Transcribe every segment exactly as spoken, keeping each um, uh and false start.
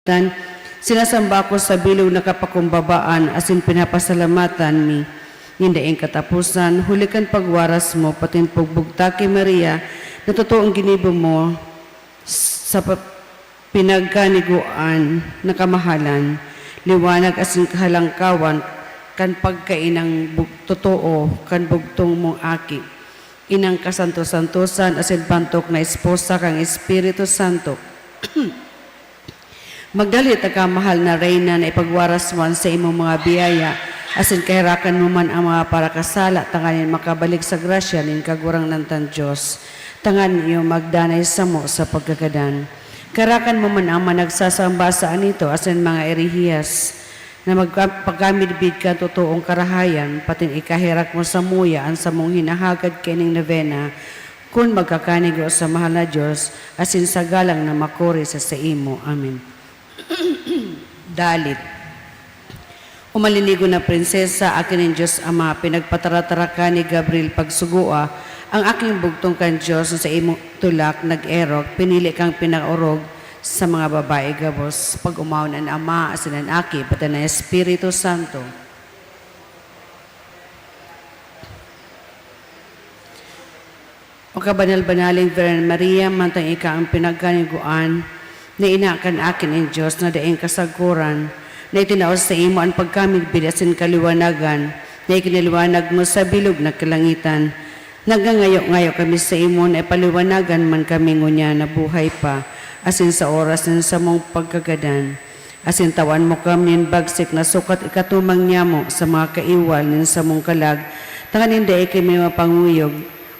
Tan, sinasamba ako sa bilog na kapakumbabaan asin pinapasalamatan mi nin daing kataposan, huli kan pagwaras mo, patin pagbugtak ki Maria, na totoong ginibo mo sa pa-, pinagkanigoan na kamahalan, liwanag asin kahalangkawan kan pagkainang bug-, totoo kan bugtong mong Aki, inang kasanto-santosan asin pantok na esposa kan Espiritu Santo. Magdali taka, mahal na Reyna, na ipagwaras mo an saimong mga biyaya, asin kaherakan mo man ang mga parakasala tanganing makabalik sa grasya nin Kagurangnan tang Dios, tanganing iyo magdanay samo sa pagkagadan. Kaherakan mo man ang mga nagsasamba sa anito asin mga erehiyas, na magka-, pagkamidbid kan totoong karahayan, patin ikaherak mo samuya an samong hinahagad kaining novena, kun magkakanigo sa mahal na Dios asin sa galang na makuri sa saimo. Amen. Dalit. O malinigo na Prinsesa, Aki nin Dios Ama, pinagpataratara ka ni Gabriel pagsugoa ang aking bugtong kan Dios na sa imong tulak nag-erok, pinili kang pinaorog sa mga babae gabos. Pag-omawon an Ama, asin an Aki, pati an Espiritu Santo. O kabanal-banaling Virgen Maria, mantang ika an pinagkanigoan na ina kan Aki nin Dios na daing kasagkoran, na itinao saimo an pagkamidbid asin kaliwanagan na ikinaliwanag mo sa bilog na kalangitan. Nagngangayo-ngayo kami saimo na ipaliwanagan man kami ngunyan na buhay pa, asin sa oras nin samong pagkagadan. Asin tawan mo kami nin bagsik na sukat ikatumang nyamo sa mga kaiwal nin samong kalag, tanganing dai kami mapanguyog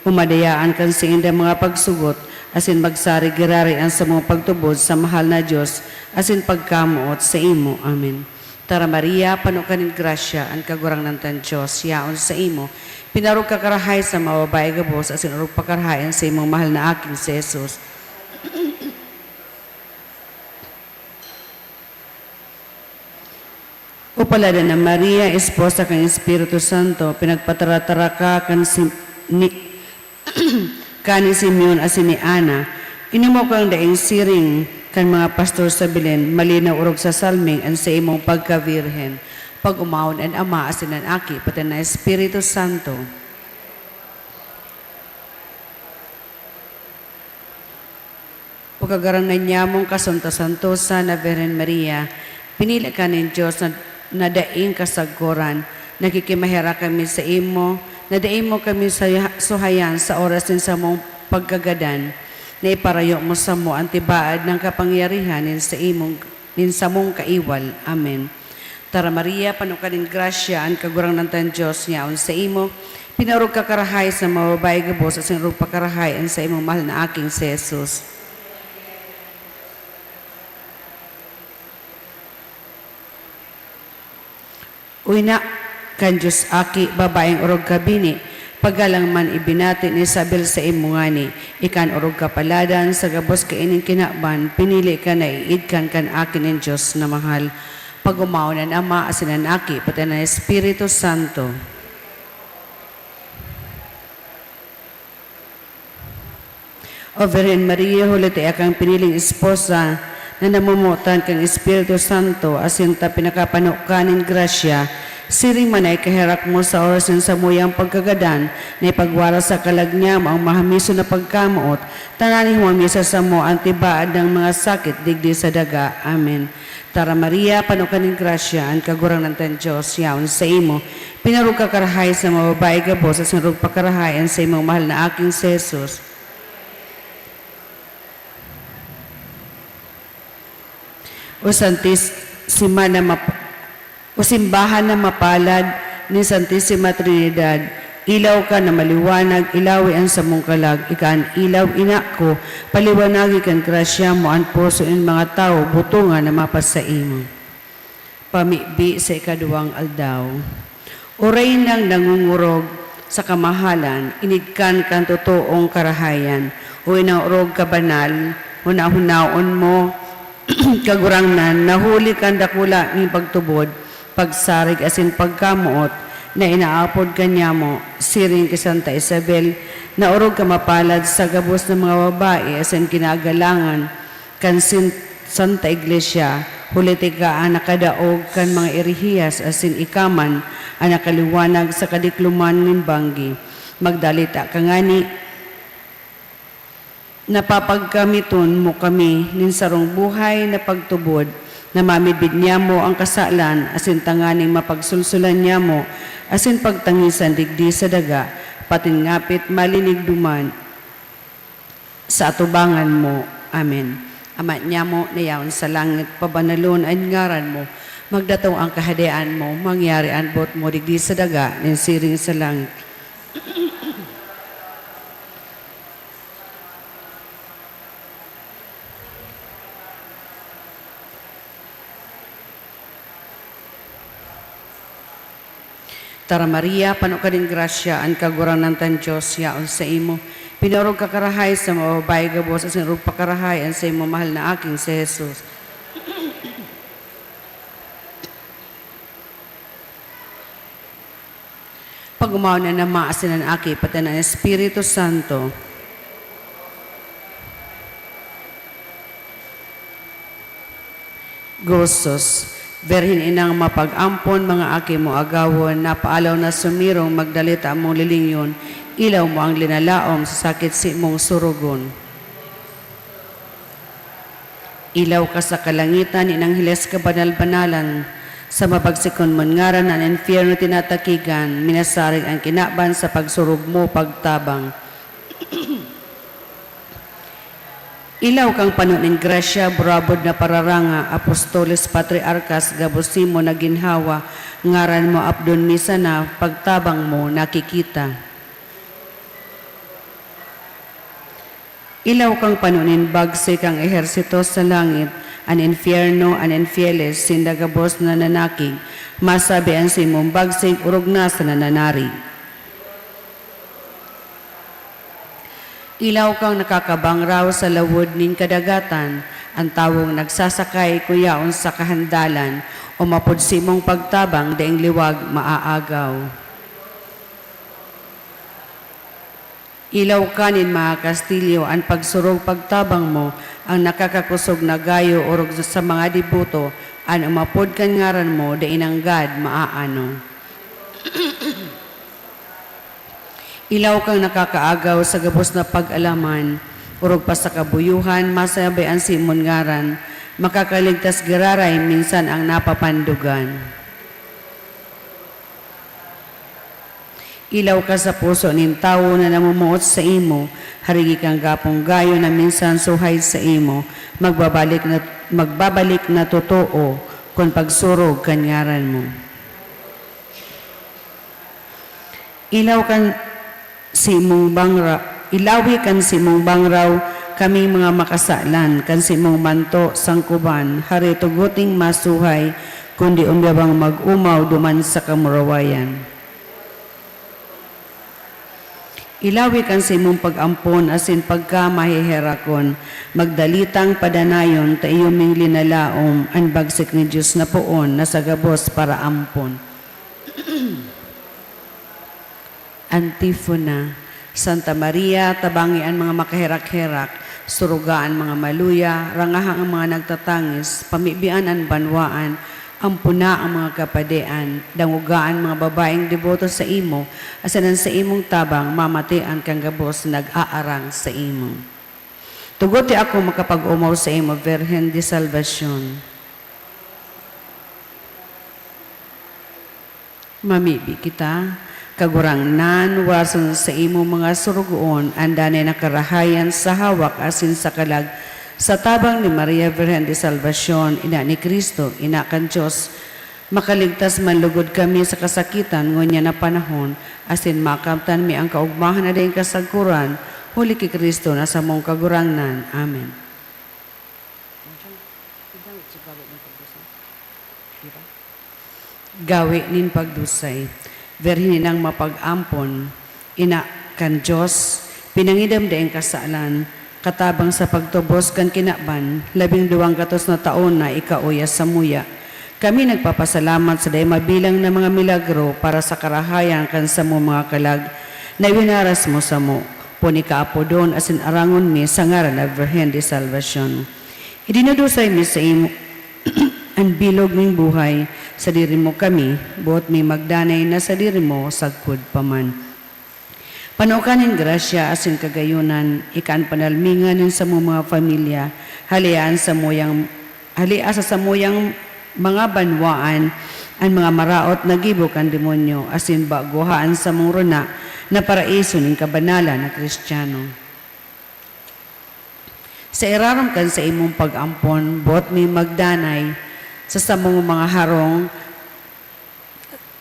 o madayaan kan saindang mga pagsugot, asin magsarig giraray an samong pagtubod sa mahal na Dios, asin pagkamoot saimo. Amen. Tara, Maria, pano ka nin grasya, an Kagurangnan tang Dios yaon saimo. Pinaorog ka karahay sa mga babae gabos, asin orog pa karahay an saimong mahal na Aki, si Jesus. O paladan na Maria, esposa kan Espiritu Santo, pinagpataratara ka kan si, ni, kan ni Simeon asin ni Ana. Inimo kang daing siring kan mga pastor sa Belen, malinaw orog sa salming an saimong pagkabirhen. Pag-omawon an Ama asin an Aki, pati an Espiritu Santo. O Kagurangnan nyamong kasanto-santosan na Birhen Maria, pinili ka nin Dios na, na daing kasagkoran. Nakikimaherak kami saimo na dai mo kami saya-, suhayan sa oras nin samong pagkagadan, na iparayo mo samo an tibaad na kapangyarihan nin saimong, nin samong kaiwal. Amen. Tara, Maria, pano ka nin grasya, an Kagurangnan tang Dios yaon saimo. Pinaorog ka karahay sa mga babae gabos, asin orog pa karahay an saimong mahal na Aking si Jesus. O Ina kan Dios, Aki, babaeng orog ka bini, paggalang man ibinati ni Isabel saimo ngani, ika an orog kapaladan, sa gabos kaining kinaban, pinili ka na iidkan kan Aki nin Dios na mahal. Pag-omawon an Ama, asin an Aki, pati an Espiritu Santo. O Virgen Maria, huli ta ika an piniling esposa na namomotan kan Espiritu Santo, asin ta pinakapano ka nin grasya, siring man na ikaherak mo sa oras nin samuyang pagkagadan, na ipagwaras sa kalag nyamo an mahamison na pagkamoot, tanganing humamisa samo an tibaad na mga sakit digdi sa daga. Amen. Tara, Maria, pano ka nin grasya, an Kagurangnan tang Dios yaon saimo. Pinaorog ka karahay sa mga babae gabos, asin orog pa karahay an saimong mahal na Aking si Jesus. O Santisima na map-, o simbahan na mapalad ni Santisima Trinidad, ilaw ka na maliwanag, ilawi an samong kalag, ika an ilaw, Ina ko, paliwanagi kan grasya mo an puso nin mga tawo, butongan na mapasaimo. Pamibi sa ikaduwang aldaw. O Reynang nangungurog sa kamahalan, inidkan kan totoong karahayan, o Inang orog kabanal, hunahunaon mo, Kagurangnan, na huli kan dakula ning pagtubod, pagsarig asin pagkamoot na inaapod ka nyamo, siring ki Santa Isabel, na orog ka mapalad sa gabos na mga babae asin kinagalangan kan sin-, Santa Iglesia, Politika an nakadaog kan mga erehiyas, asin ika man an nakaliwanag sa kadikloman nin banggi. Magdalita ka ngani na papagkamiton mo kami nin sarong buhay na pagtubod, na mamidbid niyamo an kasalan, asin tanganing mapagsulsulan niyamo asin pagtangisan digdi sa daga, patin ngapit malinigdoman sa atubangan mo. Amen. Ama niyamo na yaon sa langit, pabanalon an ngaran mo. Magdatong an Kahadean mo, mangyari an boot mo digdi sa daga nin siring sa langit. Tara, Maria, pano ka nin grasya, an Kagurangnan kan Dios yaon saimo. Pinaorog ka karahay sa mga babayi gabos, asin orog pa karahay an saimong mahal na Aking si Jesus. Pag-omawon an Ama, asin an Aki, pati an Espiritu Santo. Gozos, Birhen Inang mapag-ampon, mga aki mo agawon, napaalaw na sumirong, magdalita mong lilingyon, ilaw mo ang linalaom, sa sakit si mong surugon. Ilaw ka sa kalangitan, inangheles ka banal-banalan, sa mabagsikon mon ngaran an impyerno tinatakigan, minasarig an kinaban sa pagsurog mo pagtabang. Ilaw kang pano nin grasya, burabod na pararanga, apostoles, patriarkas, gabos nimo na ginhawa, ngaran mo apdon mi sana, pagtabang mo nakikita. Ilaw kang pano nin bagsik, ang ehersito sa langit, an impyerno, an infieles, sinda gabos na nanakig, masabi an simong bagsik, orog na sa nananarig. Ilaw kang nakakabangraw sa lawod nin kadagatan, an tawong nagsasakay kun yaon sa kahandalan, o mapod simong pagtabang daing liwag maaagaw. Ilaw ka nin mga kastilyo, an pagsurog pagtabang mo, ang nakakakosog na gayo orog sa mga deboto, an umapod kan ngaran mo, dai nanggad maaano. Ilaw kang nakakaagaw sa gabos na pag-alaman, orog pa sa kabuyohan, masabi an simon ngaran, makakaligtas giraray minsan ang napapandogan. Ilaw ka sa puso nin tawo na namumuot saimo, harigi kang gapong gayo na minsan suhay saimo, magbabalik na, magbabalik na totoo kun pagsurog kan ngaran mo. Ilaw kan simong bangra-, ilawi kan simong bangraw kaming mga makasalan, kan simong manto, sangkoban, hari tuguting masuhay, kundi umiabang mag-omaw duman sa kamurawayan. Ilawi kan simong pag-ampon asin pagkamaheherakon, magdalitang padanayon ta iyo ming linalaom an bagsik nin Dios na poon na sa gabos paraampon. Antifona. Santa Maria, tabangi an mga makaherak-herak, suruga an mga maluya, rangaha an mga nagtatangis, pamibian an banwaan, ampona an mga kapadean, dangoga an mga babaeng deboto saimo, asin an saimong tabang mamatian kan gabos na nag-aarang saimo. Tugot ti ako makapag-omaw saimo, Virgen de Salvacion. Mamibi kita, Kagurangnan, warason saimong mga sorogoon an danay na karahayan sa hawak asin sa kalag, sa tabang ni Maria Virgen de Salvacion, ina ni Cristo, ina kan Dios. Makaligtas man lugod kami sa kasakitan ngunyan na panahon, asin makamtan mi an kaogmahan na daing kasagkoran, huli ki Cristo na samong Kagurangnan. Amen. Gawe nin pagdusay. Birhen inang mapag-ampon, ina kan Dios, pinangidam daing kasalan, katabang sa pagtubos kan kinaban, labing duwang gatos na taon na ika uya samuya. Kami nagpapasalamat sa dai mabilang na mga milagro para sa karahayan kan samong mga kalag na winaras mo samo, pon ikaapodon asin arangon mi sa ngaran na Virgen de Salvacion. Idinudusay mi sa imo, an bilog nin buhay. Sadiri mo kami, boot mi magdanay na sadiri mo sagkod pa man. Panao ka nin grasya asin kagayonan, ika an panalmingan nin samong mga pamilya, halia an samuyang, halia sa samuyang mga banwaan an mga maraot na gibo kan demonyo, asin baguha an samong rona na paraiso nin kabanalan na Cristiano. Sa irarom kan saimong pag-ampon, boot mi magdanay sa samong mga harong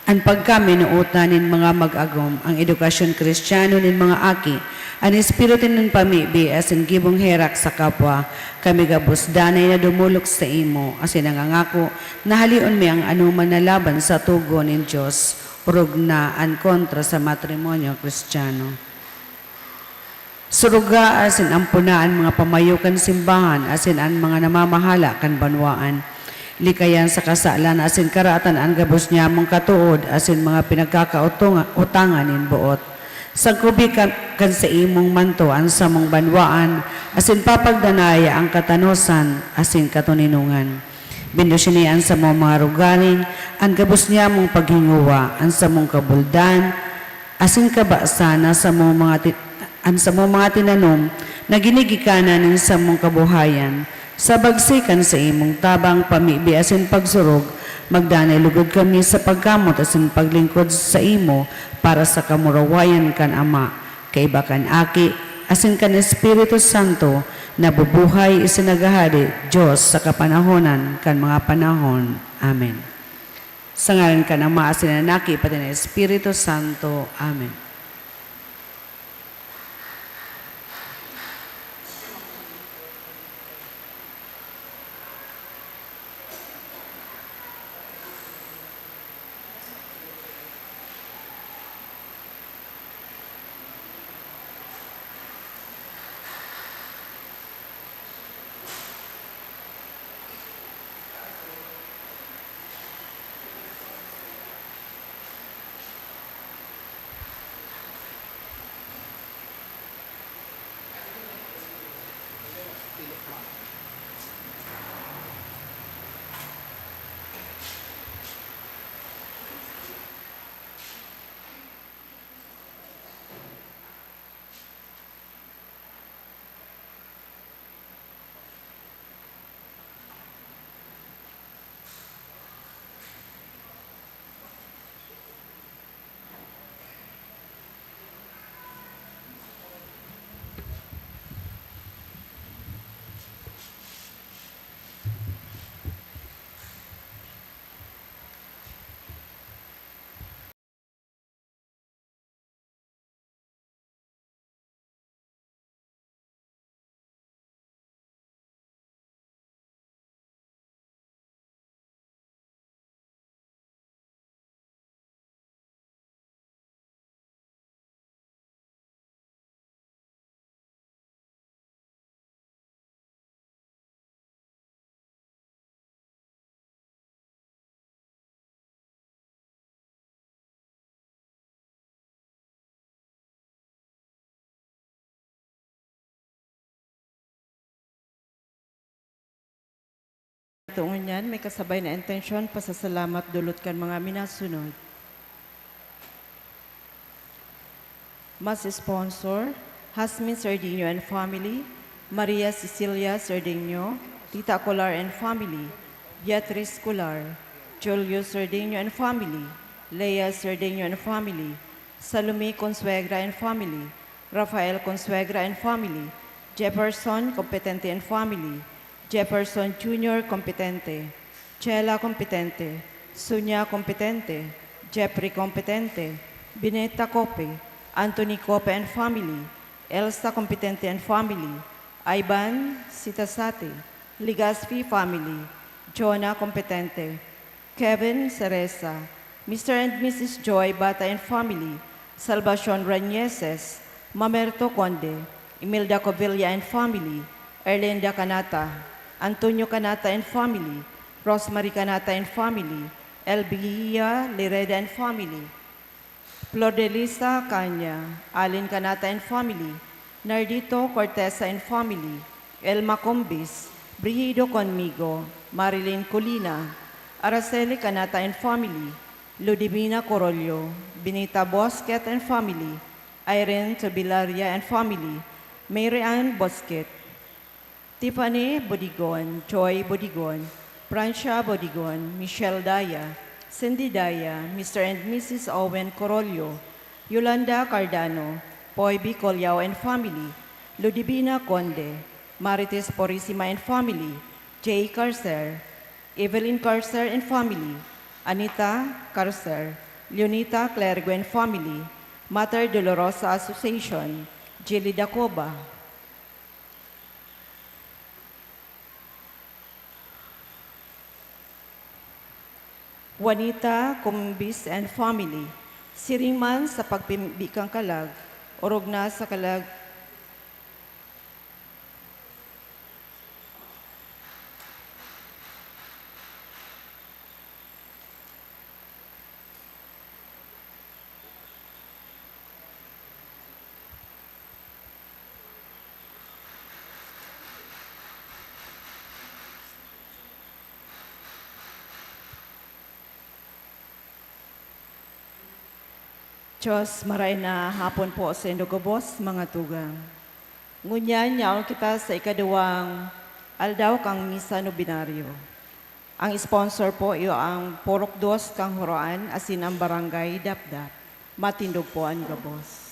an pagkaminuotan nin mga mag-agom, ang edukasyon Cristiano nin mga aki, an espiritu nin pamibi asin gibong herak sa kapwa. Kami gabos danay na dumolok saimo, asin nangangako na haleon mi an anoman na laban sa togon nin Dios, orog na an kontra sa matrimonyo Cristiano. Suruga asin ampona an mga pamayo kan simbahan asin an mga namamahala kan banwaan. Likayan sa kasalan asin karaatan an gabos nyamong katood asin mga pinagkakautonga-, utangan nin boot. Sangkobi ka kan saimong manto an samong banwaan asin papagdanaya an katanosan asin katoninongan. Bendisyoni an samong mga rogaring, an gabos nyamong paghingowa, an samong kabuldan, asin kabasan na samong mga ti-, an samong mga tinanom na ginigikanan nin samong kabuhayan. Sa bagsi kan saimong tabang, pamibi asin pagsurog, magdanay lugod kami sa pagkamot asin paglingkod saimo para sa kamurawayan kan Ama, kaiba kan Aki, asin kan Espiritu Santo, nabubuhay asin naghahade, Dios sa kapanahonan kan mga panahon. Amen. Sa ngaran kan Ama, asin kan Aki, pati na Espiritu Santo. Amen. Tungod niyan, may kasabay na intensyon, pasasalamat dulot kan mga minasunod. Mass sponsor, Jasmine Sardiño and family, Maria Cecilia Sardiño, Tita Colar and family, Beatriz Colar, Julio Sardiño and family, Lea Sardiño and family, Salome Consuegra and family, Rafael Consuegra and family, Jefferson Competente and family, Jefferson Junior Competente, Chela Competente, Sonia Competente, Jeffrey Competente, Bineta Cope, Anthony Cope and family, Elsa Competente and family, Ivan Sitasate, Legaspi family, Jonah Competente, Kevin Cereza, Mister and Missus Joy Bata and family, Salvacion Reñeses, Mamerto Conde, Imelda Covilla and family, Erlinda Canata, Antonio Canata and family, Rosemary Canata and family, Elvia Lereda and family, Flordelisa Caña, Allen Canata and family, Nardito Cortesa and family, Elma Combis, Brigido Conmigo, Marilyn Colina, Araceli Canata and family, Ludivina Corollo, Benita Bosquet and family, Irene Tubilaria and family, Mary Ann Bosquet, Tiffany Bodigon, Joy Bodigon, Francia Bodigon, Michelle Daya, Cindy Daya, Mister and Missus Owen Corollo, Yolanda Cardano, Poy B. Collao and family, Ludivina Conde, Marites Purisima and family, Jay Carcer, Evelyn Carcer and family, Anita Carcer, Leonita Clergo and family, Mater Dolorosa Association, Jilly Dacoba, Juanita Cumbis and family, siring man sa pagpimbi kan kalag, orog na sa kalag, Diyos, maray na hapon po saindo gabos, mga tugang. Ngunyan, yaon kita sa ikaduwang aldaw kan Misa Nobenaryo. Ang sponsor po iyo ang Purok Dos kan Joroan asin ang Barangay Dapdap. Matindog po an gabos.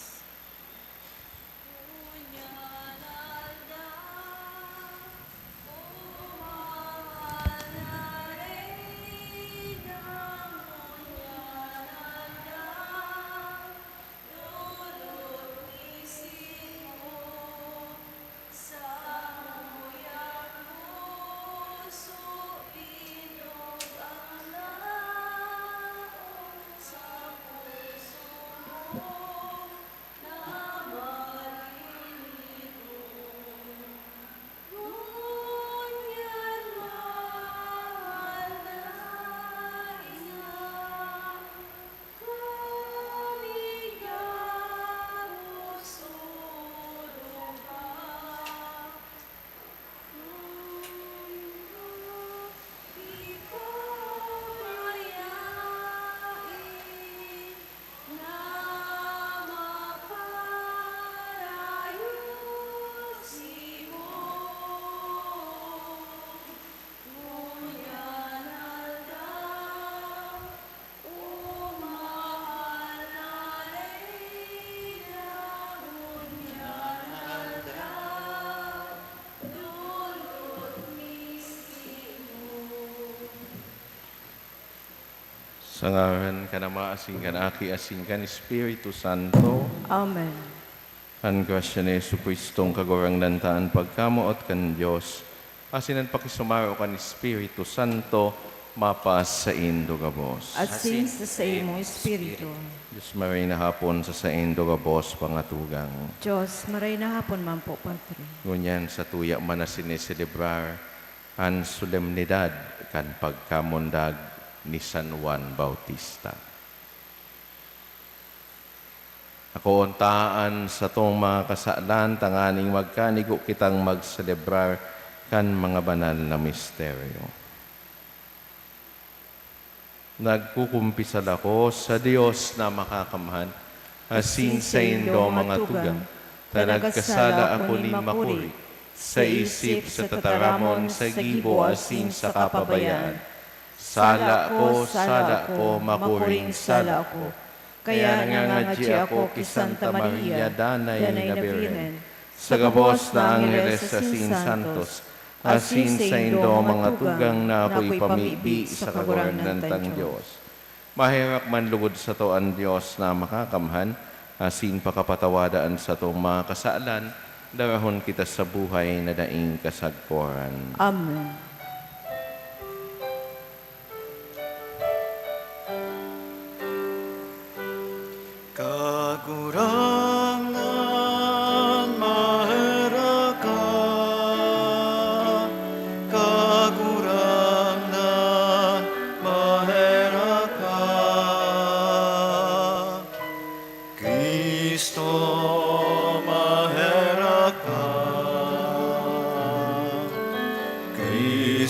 Sa ngaran kan Ama, asin kan Aki, asin kan Espiritu Santo. Amen. An grasya ni Jesu-Cristong Kagurangnan ta, an pagkamoot kan Dios, asin an pakisumaro kan Espiritu Santo, mapasaindo gabos. Asin sa saimong espiritu. Dios maray na hapon sa saindo gabos, mga tugang. Dios maray na hapon man po, Padre. Ngunyan, satuya man na siniselebrar an solemnidad kan pagkamundag ni San Juan Bautista. Akoon ta an satong mga kasalan tanganing magkanigo kitang magselebrar kan mga banal na misteryo. Nagkukumpisal ako sa Dios na Makakamhan, asin saindo, mga tugang, ta nagkasala ako nin makuri, sa isip, sa tataramon, sa gibo, asin sa kapabayaan. Sala ko, sala ko, makuring sala ko. Kaya nangangadyi ako ki Santa Maria, Danay na Birhen, sa gabos na angheles asin santos, asin saindo, mga tugang, na ako ipamibi sa Kagurangnan tang Dios. Maherak man lugod sato an Dios na Makakamhan, asin pakapatawada an satong mga kasalan, darahon kita sa buhay na daing kasagkoran. Amen. Kagurangnan, maherak ka. Kagurangnan, maherak ka. Cristo, maherak ka.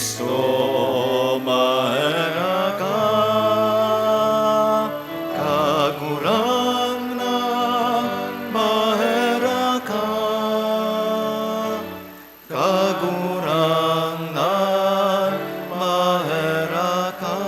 Kristo, maherak ka, Kagurangnan, maherak ka, Kagurangnan, maherak ka.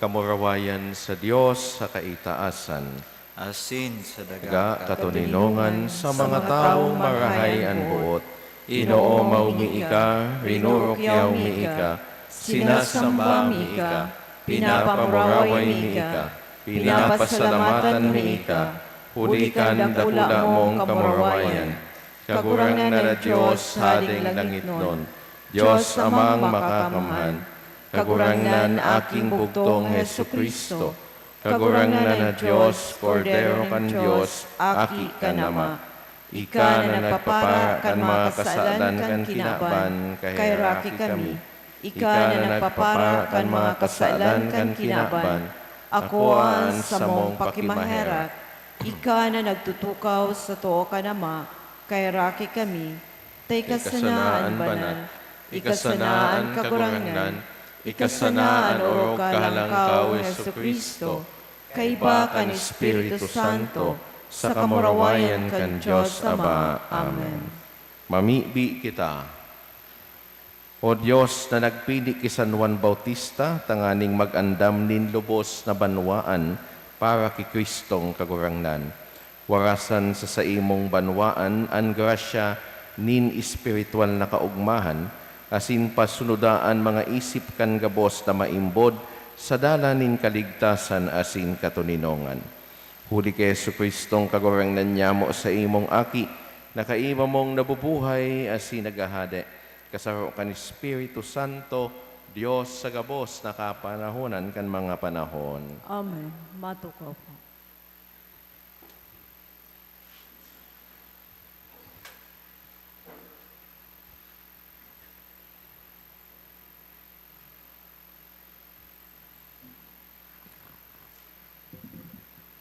Kamurawayan sa Dios sa kaitaasan. Asin sa daga katoninongan sa mga tawong marahay an boot. Inoomaw mi ika, rinurukyaw mi ika, sinasamba mi ika, pinapamuraway mi ika, pinapasalamatan mi ika, huli kan dakula mong kamurawayan. Kagurangnan na Dios, Hading langitnon, Dios Amang Makakamhan, Kagurangnan, Aking bugtong Jesu-Cristo, Kagurangnan na Dios, Kordero kan Dios, Aki kan Ama. Ika na nagpapara kan mga kasalan kan kinaban, kaheraki kami. Ika na nagpapara kan mga kasalan kan kinaban, akoa an samong pakimaherak. Ika na nagtutukaw sa too kan Ama, kaheraki kami. Ta ika sana an banal, ika sana an kagurangnan, ika sana an orog kahalangkaw, Jesu-Cristo, kaiba kan Espiritu Santo, sa kamurawayan kan Dios Ama. Amen. Mamibi kita. O Dios na nagpili ki San Juan Bautista tanganing mag-andam nin lubos na banwaan para ki Cristong Kagurangnan, warasan sa saimong banwaan an grasya nin espiritual na kaogmahan, asin pasunoda an mga isip kan gabos na maimbod sa dalan nin kaligtasan asin katoninongan. Huli ki Jesu-Cristong Kagurangnan nyamo, saimong Aki, na kaiba mong nabubuhay asin naghahade, kasaro kan Espiritu Santo, Dios sa gabos na kapanahonan kan mga panahon. Amen. Matukaw po.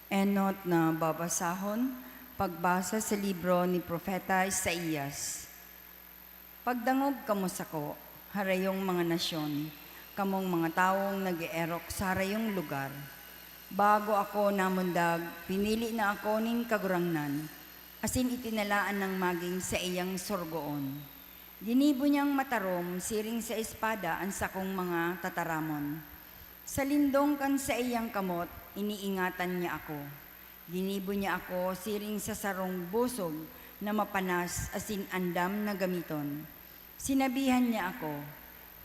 Enot na babasahon, pagbasa sa libro ni Propeta Isaias. Pagdangog kamo sako, harayong mga nasyon, kamong mga tawong nag-eerok sa harayong lugar. Bago ako namundag, pinili na ako nin Kagurangnan, asin itinalaan nang magin saiyang sorogoon. Ginibo niyang matarom siring sa espada an sakong mga tataramon. Sa lindong kan saiyang kamot, iniingatan niya ako. Ginibo niya ako siring sa sarong busog na mapanas asin andam na gamiton. Sinabihan niya ako,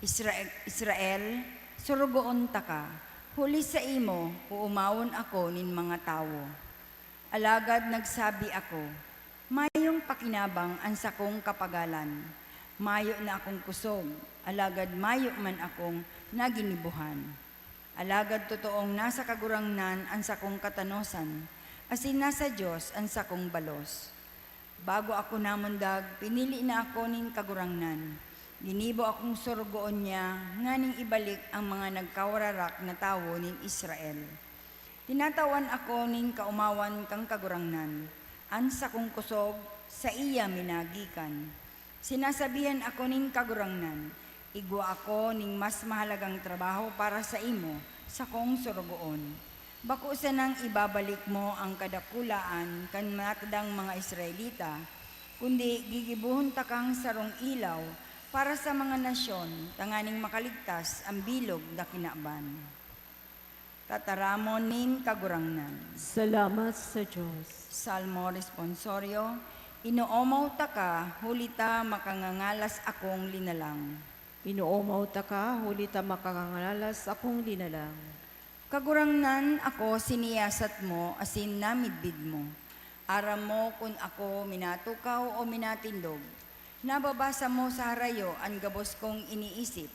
"Isra-, Israel, sorogoon taka, huli saimo, oomawon ako nin mga tawo." Alagad nagsabi ako, "Mayong pakinabang an sakong kapagalan. Mayo na akong kusog, alagad mayo man akong naginibohan." Alagad totoong nasa Kagurangnan an sakong katanosan, asin nasa Dios an sakong balos. Bago ako namundag, pinili na ako nin Kagurangnan. Ginibo akong sorogoon niya nganing ibalik ang mga nagkawararak na tawo nin Israel. Tinatawan ako nin kaomawan kan Kagurangnan. An sakong kusog, saiya minagikan. Sinasabihan ako nin Kagurangnan, "Igwa ako nin mas mahalagang trabaho para saimo, sakong sorogoon. Bako sanang ibabalik mo an kadakulaan kan natadang mga Israelita, kundi gigibohon takang sarong ilaw para sa mga nasyon, tanganing makaligtas an bilog na kinaban." Tataramon nin Kagurangnan. Salamat sa Dios. Salmo Responsorio. Inoomaw taka, huli ta makangangalas akong linalang. Inoomaw taka, huli ta makangangalas akong linalang. Kagurangnan, ako siniyasat mo asin namidbid mo. Aram mo kun ako minatukaw o minatindog. Nababasa mo sa harayo an gabos kong iniisip.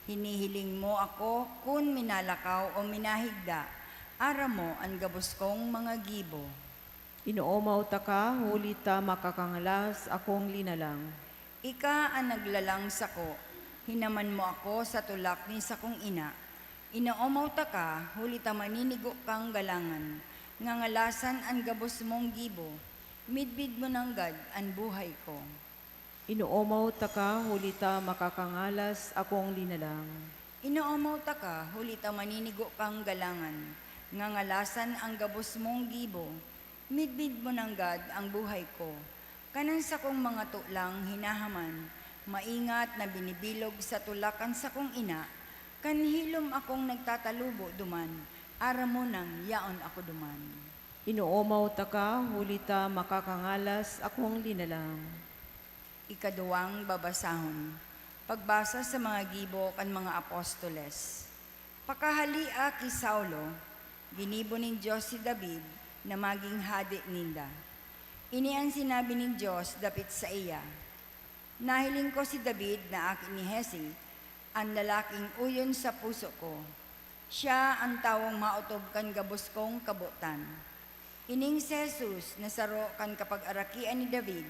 Hinihiling mo ako kun minalakaw o minahigda. Aram mo an gabos kong mga gibo. Inoomaw taka, huli ta makakangalas akong linalang. Ika an naglalang sako. Hinaman mo ako sa tulak nin sakong ina. Inoomaw taka, huli ta maninigo kang galangan. Ngangalasan an gabos mong gibo. Midbid mo nanggad an buhay ko. Inoomaw taka, huli ta makakangalas akong linalang. Inoomaw taka, huli ta maninigo kang galangan, ngangalasan ang gabos mong gibo. Midbid mo nanggad ang buhay ko. Kan an sakong mga tolang hinahaman, maingat na binibilog sa tulak kan sakong ina, kan hilom akong nagtatalubo duman, aram mo nang yaon ako duman. Inoomaw taka, huli ta makakangalas akong linalang. Ikaduwang babasahon. Pagbasa sa mga gibo kan mga apostoles. Pakahalia ki Saulo, ginibo nin Dios si David na magin hade ninda. Ini an sinabi nin Dios dapit saiya, "Nahiling ko si David na aki ni Jesse, an lalaking oyon sa puso ko. Siya an tawong maotob kan gabos kong kabotan." Ining si Jesus na saro kan kapagarakian ni David,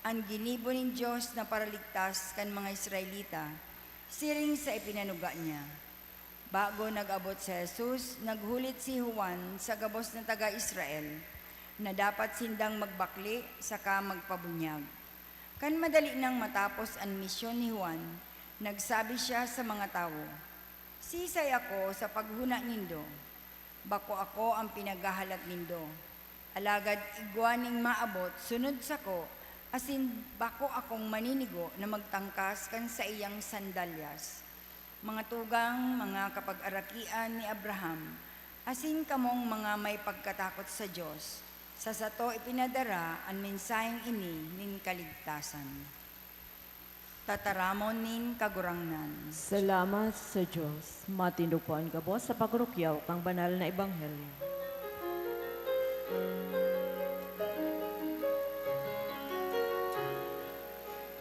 an ginibo nin Dios na paraligtas kan mga Israelita, siring sa ipinanuga niya. Bago nag-abot si Jesus, naghulit si Juan sa gabos na taga Israel na dapat sindang magbakle saka magpabunyag. Kan madali nang matapos an misyon ni Juan, nagsabi siya sa mga tawo, "Sisay ako sa paghona nindo? Bako ako an pinaghahalat nindo. Alagad igwa nin maabot sunod sako, asin bako akong maninigo na magtangkas kan saiyang sandalyas. Mga tugang, mga kapagarakian ni Abraham, asin kamong mga may pagkatakot sa Dios, sa sato ipinadara an mensaheng ini nin kaligtasan." Tataramon nin Kagurangnan. Salamat sa Dios. Matindog po an gabos sa pagrukyaw kan banal na ebanghelyo.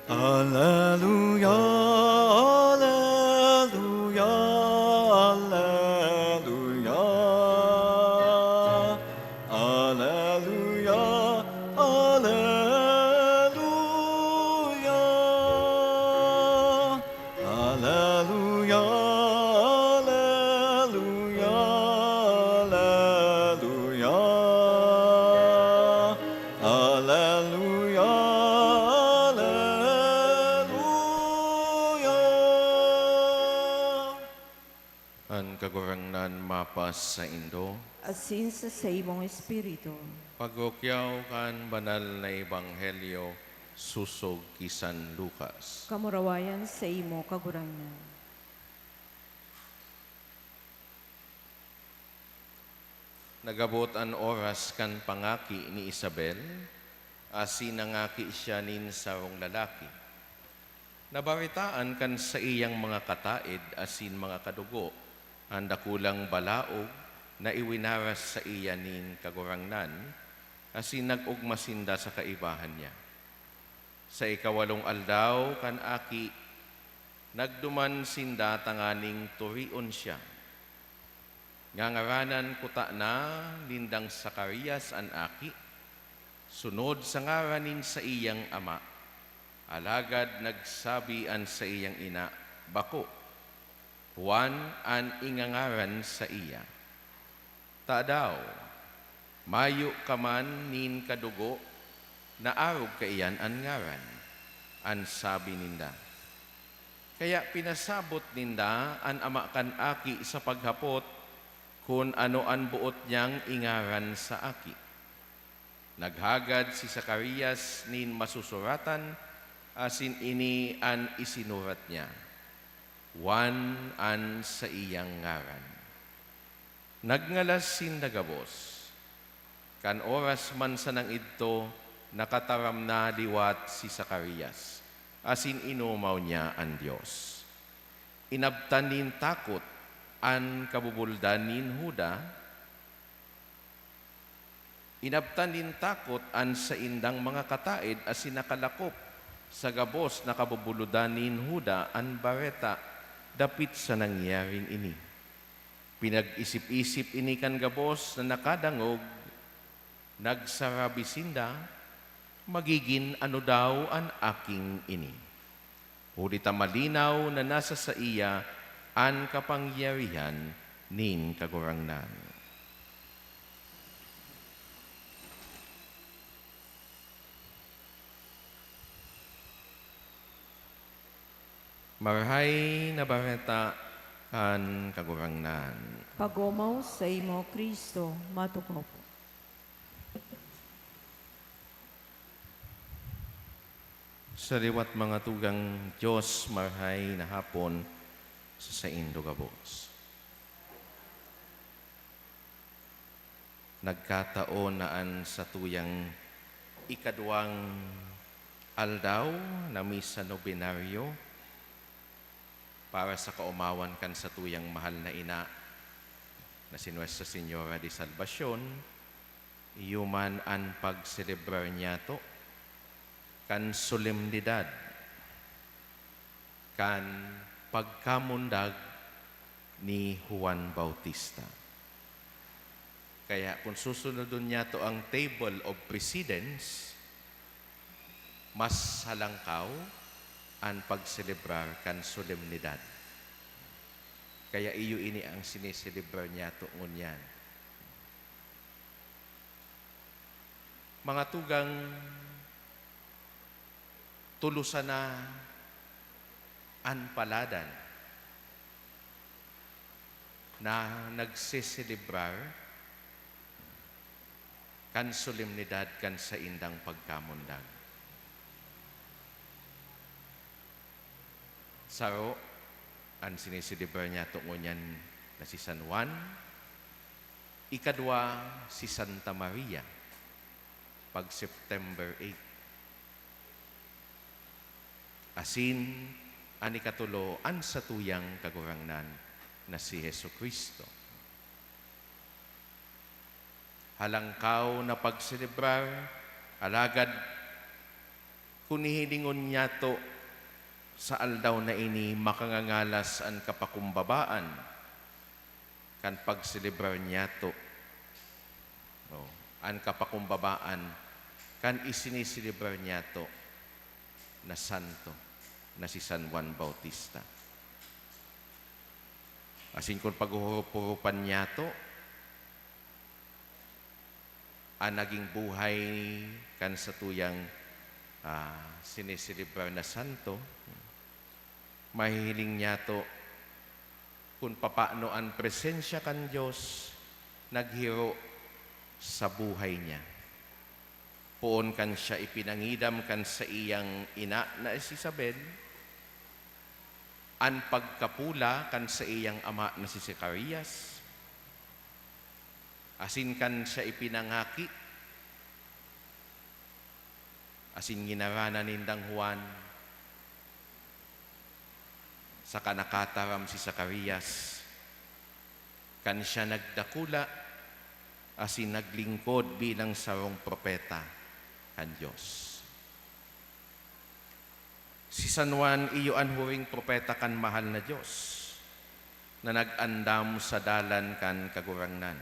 Aleluya, aleluya, aleluya. Aleluya, aleluya. Aleluya, aleluya, aleluya. Aleluya, aleluya. An Kagurangnan mapasaindo. Asin sa saimong espiritu. Pagrukyaw kan banal na ebanghelyo sosog ki San Lucas. Kamurawayan saimo, Kagurangnan. Nag-abot an oras kan pangaki ni Isabel, asin nangaki siya nin sarong lalaki. Nabaretaan kan saiyang mga kataed asin mga kadugo an dakulang balaog na iwinaras saiya nin Kagurangnan, asin nag-ogma sinda sa kaibahan niya. Sa ikawalong aldaw kan aki, nagduman sinda tanganing turion siya. Ngangaranan kutana nindang Zacarias an aki, sunod sa ngaran nin saiyang ama. Alagad nagsabi an saiyang ina, "Bako, Juan an ingangaran saiya." "Tadaw, mayo ka man nin kadugo na arog kaiyan an ngaran?" an sabi ninda. Kaya pinasabot ninda an ama kan aki sa paghapot kun ano an boot niyang ingaran sa aki. Naghagad si Zacarias nin masusuratan, asin ini an isinurat niya, "Juan an saiyang ngaran." Nagngalas sinda gabos. Kan oras man sanang idto, nakataram na liwat si Zacarias, asin inomaw niya an Dios. Inabtan nin takot an kabubuldan nin Juda, inabtan nin takot an saindang mga kataed asin nakalakop sa gabos na kabubuludan nin Juda an bareta dapit sa nangyaring ini. Pinag-isip-isip ini kan gabos na nakadangog, nagsarabi sinda, "Magigin ano daw an aking ini? Huli ta malinaw na nasa saiya an kapangyarihan nin Kagurangnan." Marahay na Bareta kan Kagurangnan. Pagomaw saimo, Cristo, matukop. Sa liwat, mga tugang, Dios, marahay na hapon sa saindo gabos. Nagkataon na an satuyang ikaduwang aldaw na misa nobenaryo para sa kaomawan kan satuyang mahal na ina na si Nuestra Señora de Salvacion, iyo man an pagselebrar niyato kan solemnidad kan pagkamundag ni Juan Bautista. Kaya kun susunodon niyato ang table of precedence, mas halangkaw an pagselebrar kan solemnidad. Kaya iyo ini ang sineselebrar niyato ngunyan. Mga tugang, tulos sana an paladan na nagseselebrar kan solemnidad kan saindang pagkamundag. Saro, an sineselebrar niyato ngunyan na si San Juan, ikadwa, si Santa Maria, pag September eight. Asin an ikatulo, an satuyang Kagurangnan na si Jesu-Cristo. Halangkaw na pagselebrar, alagad kun hihilingon niyato sa aldaw na ini, makangangalas an kapakumbabaan kan pagselebrar niyato, no, an kapakumbabaan kan isiniselebrar niyato na santo na si San Juan Bautista. Asin kun paghuhurup-hurupan niyato an naging buhay kan satuyang, ah, sineselebrar na santo, mahihiling niyato kun papaano an presensya kan Dios naghiro sa buhay niya. Poon kan siya ipinangidam kan saiyang ina na si Isabel, an pagkapula kan saiyang ama na si Zacarias, asin kan siya ipinangaki asin nginaranan nindang Juan, saka nakataram si Zacarias, kan siya nagdakula asin naglingkod bilang sarong propeta kan Dios. Si San Juan iyo an huring propeta kan mahal na Dios, na nag-andam sa dalan kan Kagurangnan,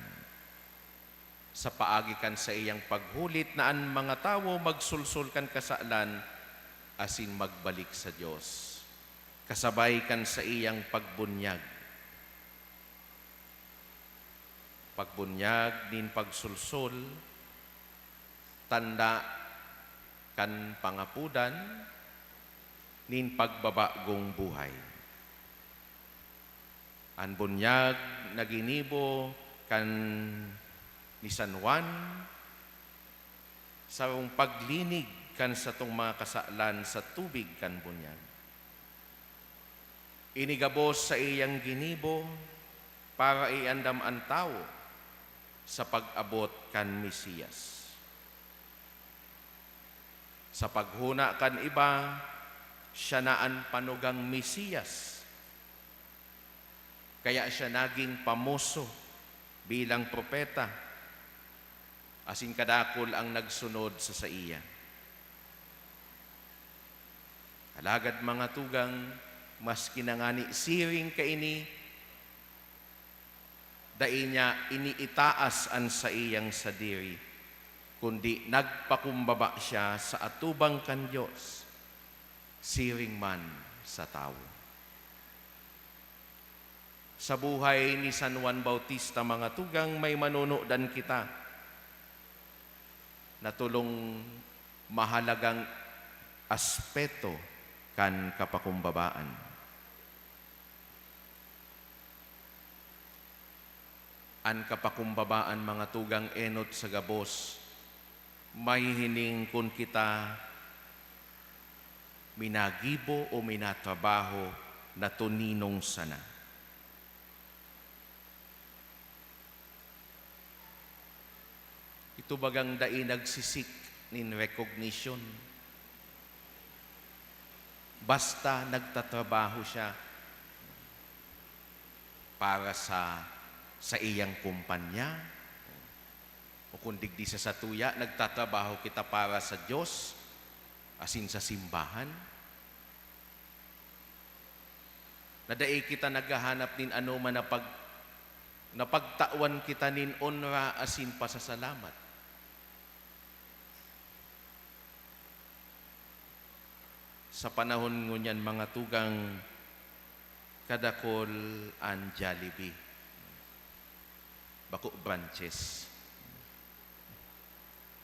sa paagi kan saiyang paghulit na an mga tawo magsolsol kan kasalan asin magbalik sa Dios, kasabay kan saiyang pagbunyag. Pagbunyag nin pagsolsol, tanda kan pangapodan nin pagbabagong buhay. An bunyag na ginibo kan ni San Juan, sarong paglinig kan satong mga kasalan sa tubig kan bunyag. Ini gabos saiyang ginibo para iandam an tawo sa pag-abot kan Mesiyas. Sa paghona kan iba, siya na an panugang Mesiyas. Kaya siya nagin pamoso bilang propeta, asin kadakul ang nagsunod sa saiya. Alagad, mga tugang, maski na ngani siring kaini, dai niya iniitaas an saiyang sadiri, kundi nagpakumbaba siya sa atubang kan Dios, siring man sa tawo. Sa buhay ni San Juan Bautista, mga tugang, may manunudan kita na tolong mahalagang aspeto kan kapakumbabaan. An kapakumbabaan, mga tugang, enot sa gabos, mahihiling kun kita minagibo o minatrabaho na toninong sana. Ito bagang dai nagsisik nin recognition. Basta nagtatrabaho siya para sa saiyang kumpanya, o kung digdi sa satuya, nagtatrabaho kita para sa Dios, asin sa simbahan, na dai kita naghahanap nin anoman na pag-, na pagtawan kita nin onra asin pasasalamat. Sa panahon ngunyan, mga tugang, kadakol an Jollibee, bako branches.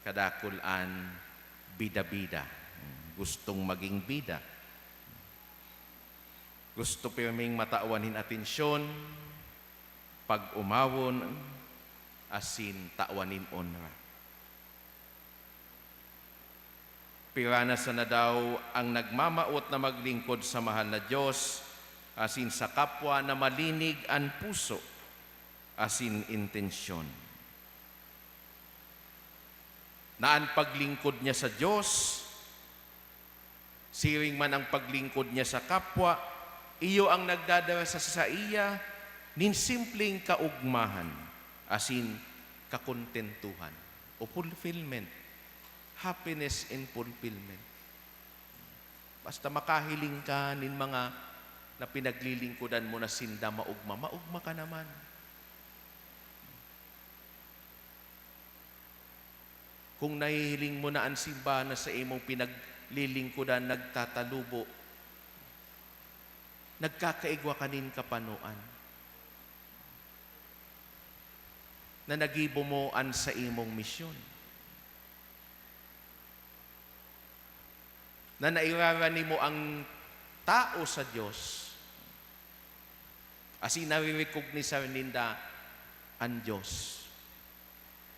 Kadakol an bida-bida, gustong maging bida. Gusto pirming matawan nin atensyon, pag-omawon, asin tawan nin onra. Pira na sana daw ang nagmamawot na maglingkod sa mahal na Dios asin sa kapwa na malinig an puso asin intensyon, na an paglingkod niya sa Dios, siring man ang paglingkod niya sa kapwa, iyo ang nagdadara sa saiya nin simpleng kaogmahan asin kakontentuhan o fulfillment, happiness and fulfillment. Basta makahiling ka nin mga na pinaglilingkodan mo na sinda maogma, maogma ka naman. Kung nahihiling mo na an simbahan na sa imong pinaglilingkodan nagtatalubo, nagkakaigwa ka nin kapanoan, na nagibo mo an sa imong misyon, na nairarani mo ang tao sa Dios, asin nare-recognisar ninda an Dios,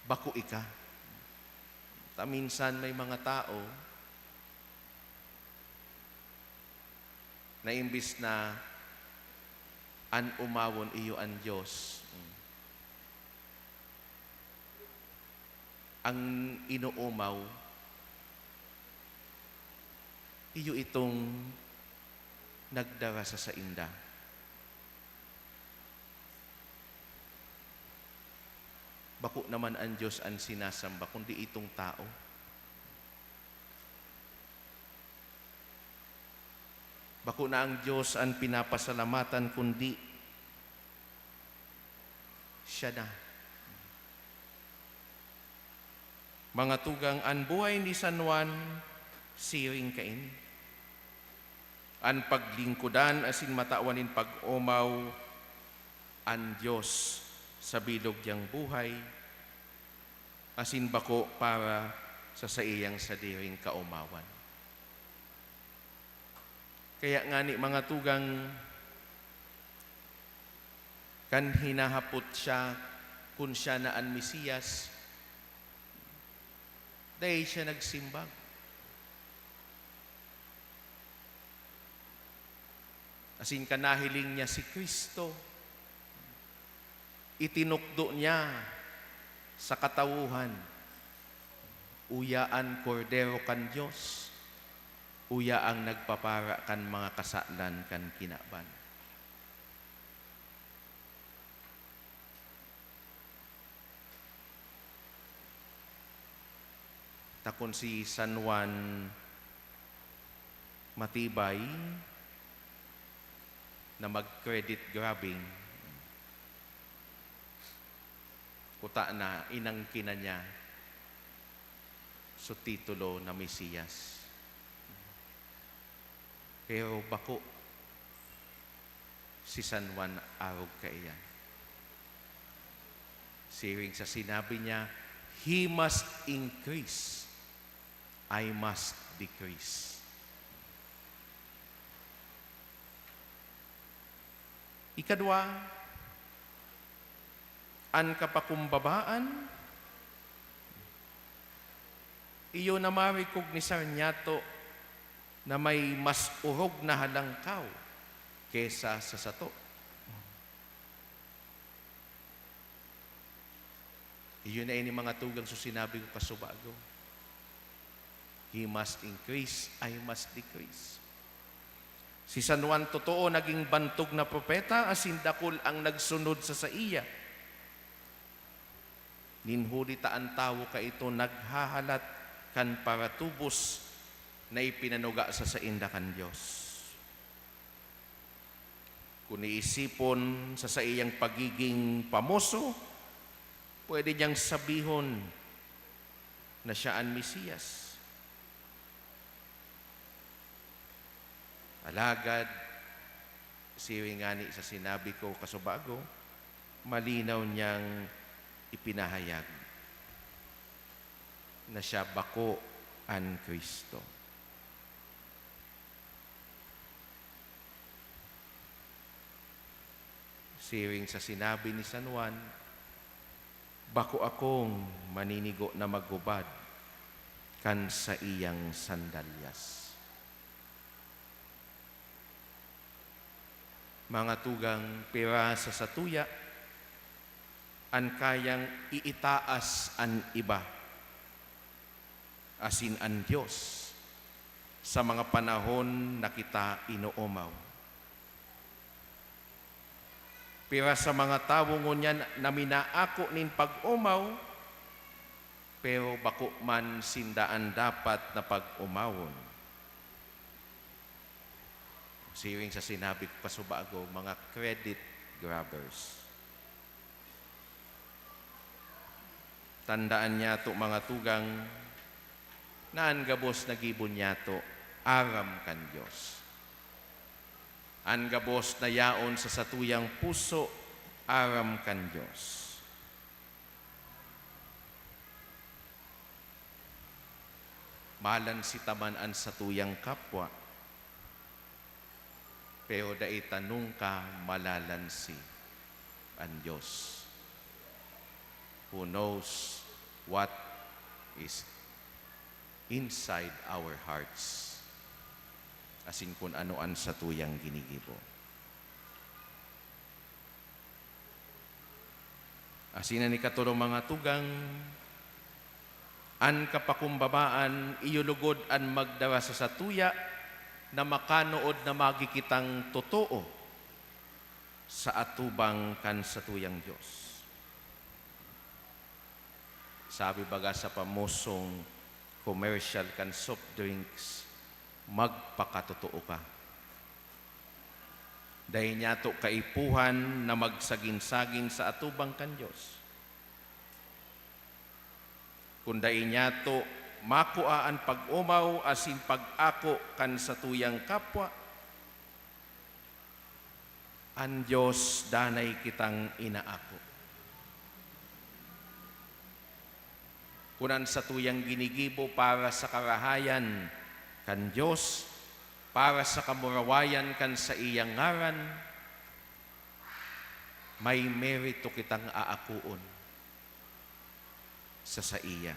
bako ika. Ta minsan may mga tao na imbis na an omawon iyo an Dios, ang inoomaw, iyo itong nagdara sa sainda. Bako naman an Dios an sinasamba, kundi itong tao. Bako na an Dios an pinapasalamatan, kundi siya na. Mga tugang, an buhay ni San Juan siring kaini. An paglingkodan asin matawan nin pag-omaw an Dios sa bilog niyang buhay, asin bako para sa saiyang sadiring kaomawan. Kaya ngani, mga tugang, kan hinahapot siya kun siya na an Mesiyas, dai siya nagsimbag. Asin kan nahiling niya si Cristo, itinukdo niya sa katawohan, "Uya an Kordero kan Dios, uya ang nagpapara kan mga kasalan kan kinaban." Ta kun si San Juan matibay na mag-credit grabbing, kuta na inangkin na niya so titulo na Mesiyas. Pero bako si San Juan arog kaiyan. Siring sa sinabi niya, "He must increase, I must decrease." Ikadwa, An kapakumbabaan, iyo na marikognisar niyato na may mas orog na halangkaw kesa sa sato. Iyo na ini, mga tugang, so sinabi ko kasubago. He must increase, I must decrease. Si San Juan totoo naging bantog na propeta, asin dakul ang nagsunod sa saiya. Nin huli ta an tawo kaito naghahalat kan paratubos na ipinanuga sa sainda kan Dios. Kun iisipon sa saiyang pagiging pamoso, pwede niyang sabihon na siya an Mesiyas. Alagad, siring ngani sa sinabi ko kasubago, malinaw niyang ipinahayag na siya bako an Cristo. Siring sa sinabi ni San Juan, "Bako akong maninigo na maghubad kan saiyang sandalyas." Mga tugang, pira sa satuya an kayang iitaas an iba, asin an Dios, sa mga panahon na kita inoomaw. Pira sa mga tawo ngunyan na minaako nin pag-omaw, pero bako man sinda an dapat na pag-omawon. Siring sa sinabi ko kasubago, mga credit grabbers. Tandaan niyato, mga tugang, na an gabos na gibo niyato aram kan Dios. An gabos na yaon sa satuyang puso aram kan Dios. Malansi ta man an satuyang kapwa, pero dai ta nungka malalansi an Dios, who knows what is inside our hearts, asin kun ano an satuyang ginigibo. Asin an ikatolo, mga tugang, an kapakumbabaan iyo lugod an magdara sa satuya na makanood na magi kitang totoo sa atubang kan satuyang Dios. Sabi baga sa pamosong commercial kan soft drinks, "Magpakatotoo ka." Dai niyato kaipuhan na magsagin-sagin sa atubang kan Dios. Kun dai niyato makua an pag-omaw asin pag-ako kan satuyang kapwa, an Dios danay kitang inaako. Kun an satuyang ginigibo para sa karahayan kan Dios, para sa kamurawayan kan saiyang ngaran, may merito kitang aakoon sa saiya.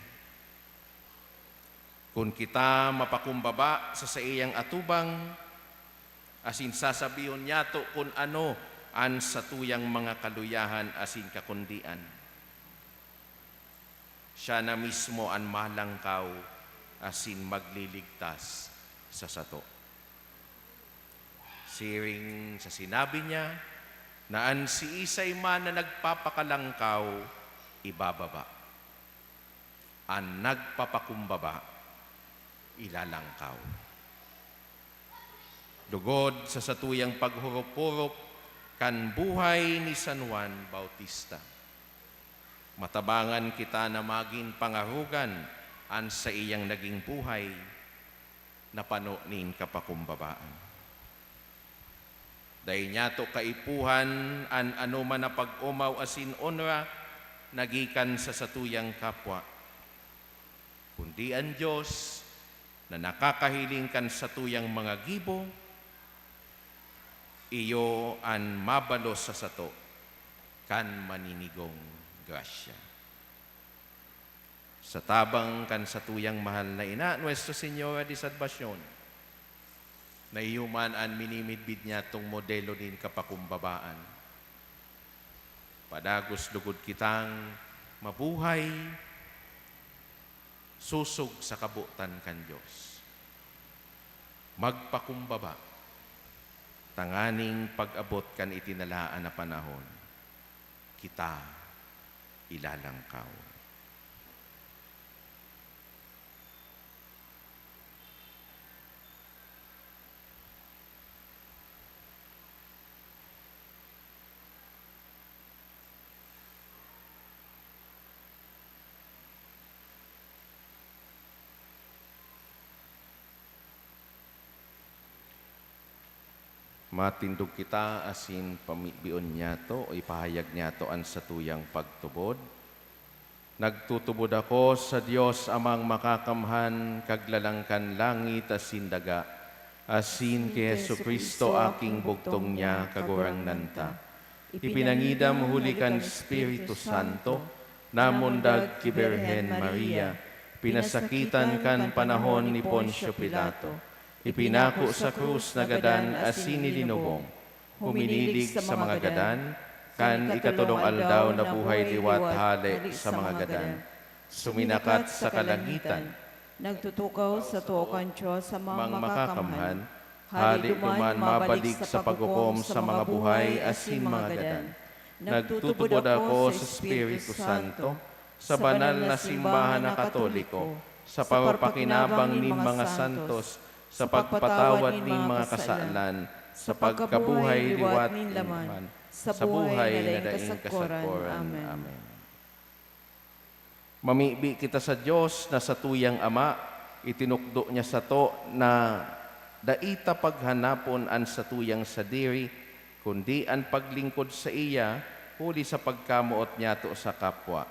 Kun kita mapakumbaba sa saiyang atubang, asin sasabihon niyato kun ano an satuyang mga kaluyahan asin kakundian, siya na mismo an malangkaw asin magliligtas sa sato. Siring sa sinabi niya na an siisay man na nagpapakalangkaw, ibababa. An nagpapakumbaba, ilalangkaw. Lugod sa satuyang paghurop-hurop kan buhay ni San Juan Bautista, matabangan kita na magin pangarogan an saiyang naging buhay na pano nin kapakumbabaan. Dai niyato kaipuhan an anoman na pag-omaw asin onra na gikan sa satuyang kapwa, kundi an Dios na nakakahiling kan satuyang mga gibo, iyo an mabalos sa sato kan maninigong grasya. Sa tabang kan satuyang mahal na ina, Nuestra Señora de Salvacion, na iyo man an minimidbid niyatong modelo nin kapakumbabaan, padagos lugod kitang mabuhay sosog sa kabotan kan Dios. Magpakumbaba, tanganing pag-abot kan itinalaan na panahon, kita ilalangkaw. Matindog kita asin pamibion niyato o ipahayag niyato an satuyang pagtubod. Nagtutubod ako sa Dios Amang Makakamhan, Kaglalang kan langit asin daga, asin ki Jesu-Cristo, aking bugtong niya, Kagurangnan ta. Ipinangidam huli kan Espiritu Santo, namundag ki Birhen Maria, pinasakitan kan panahon ni Poncio Pilato, ipinako sa krus, nagadan asin ilinubong. Huminilig sa mga gadan, kan ikatolong aldaw nabuhay liwat hale sa mga gadan. Suminakat sa kalangitan. Nagtutukaw sa too kan Dios Amang Makakamhan, hale duman mabalik sa paghukom sa mga buhay asin mga gadan. Nagtutubod ako sa Espiritu Santo, sa banal na simbahan na Katoliko, sa pagpakinabang nin mga santos, sa pagpatawad nin mga kasalan, sa pagkabuhay liwat nin laman, sa buhay na daing kasagkoran. Amen. Mamibi kita sa Dios na satuyang Ama, itinukdo niya sato na dai ta paghanapon an satuyang sadiri, kundi an paglingkod saiya huli sa pagkamoot niyato sa kapwa.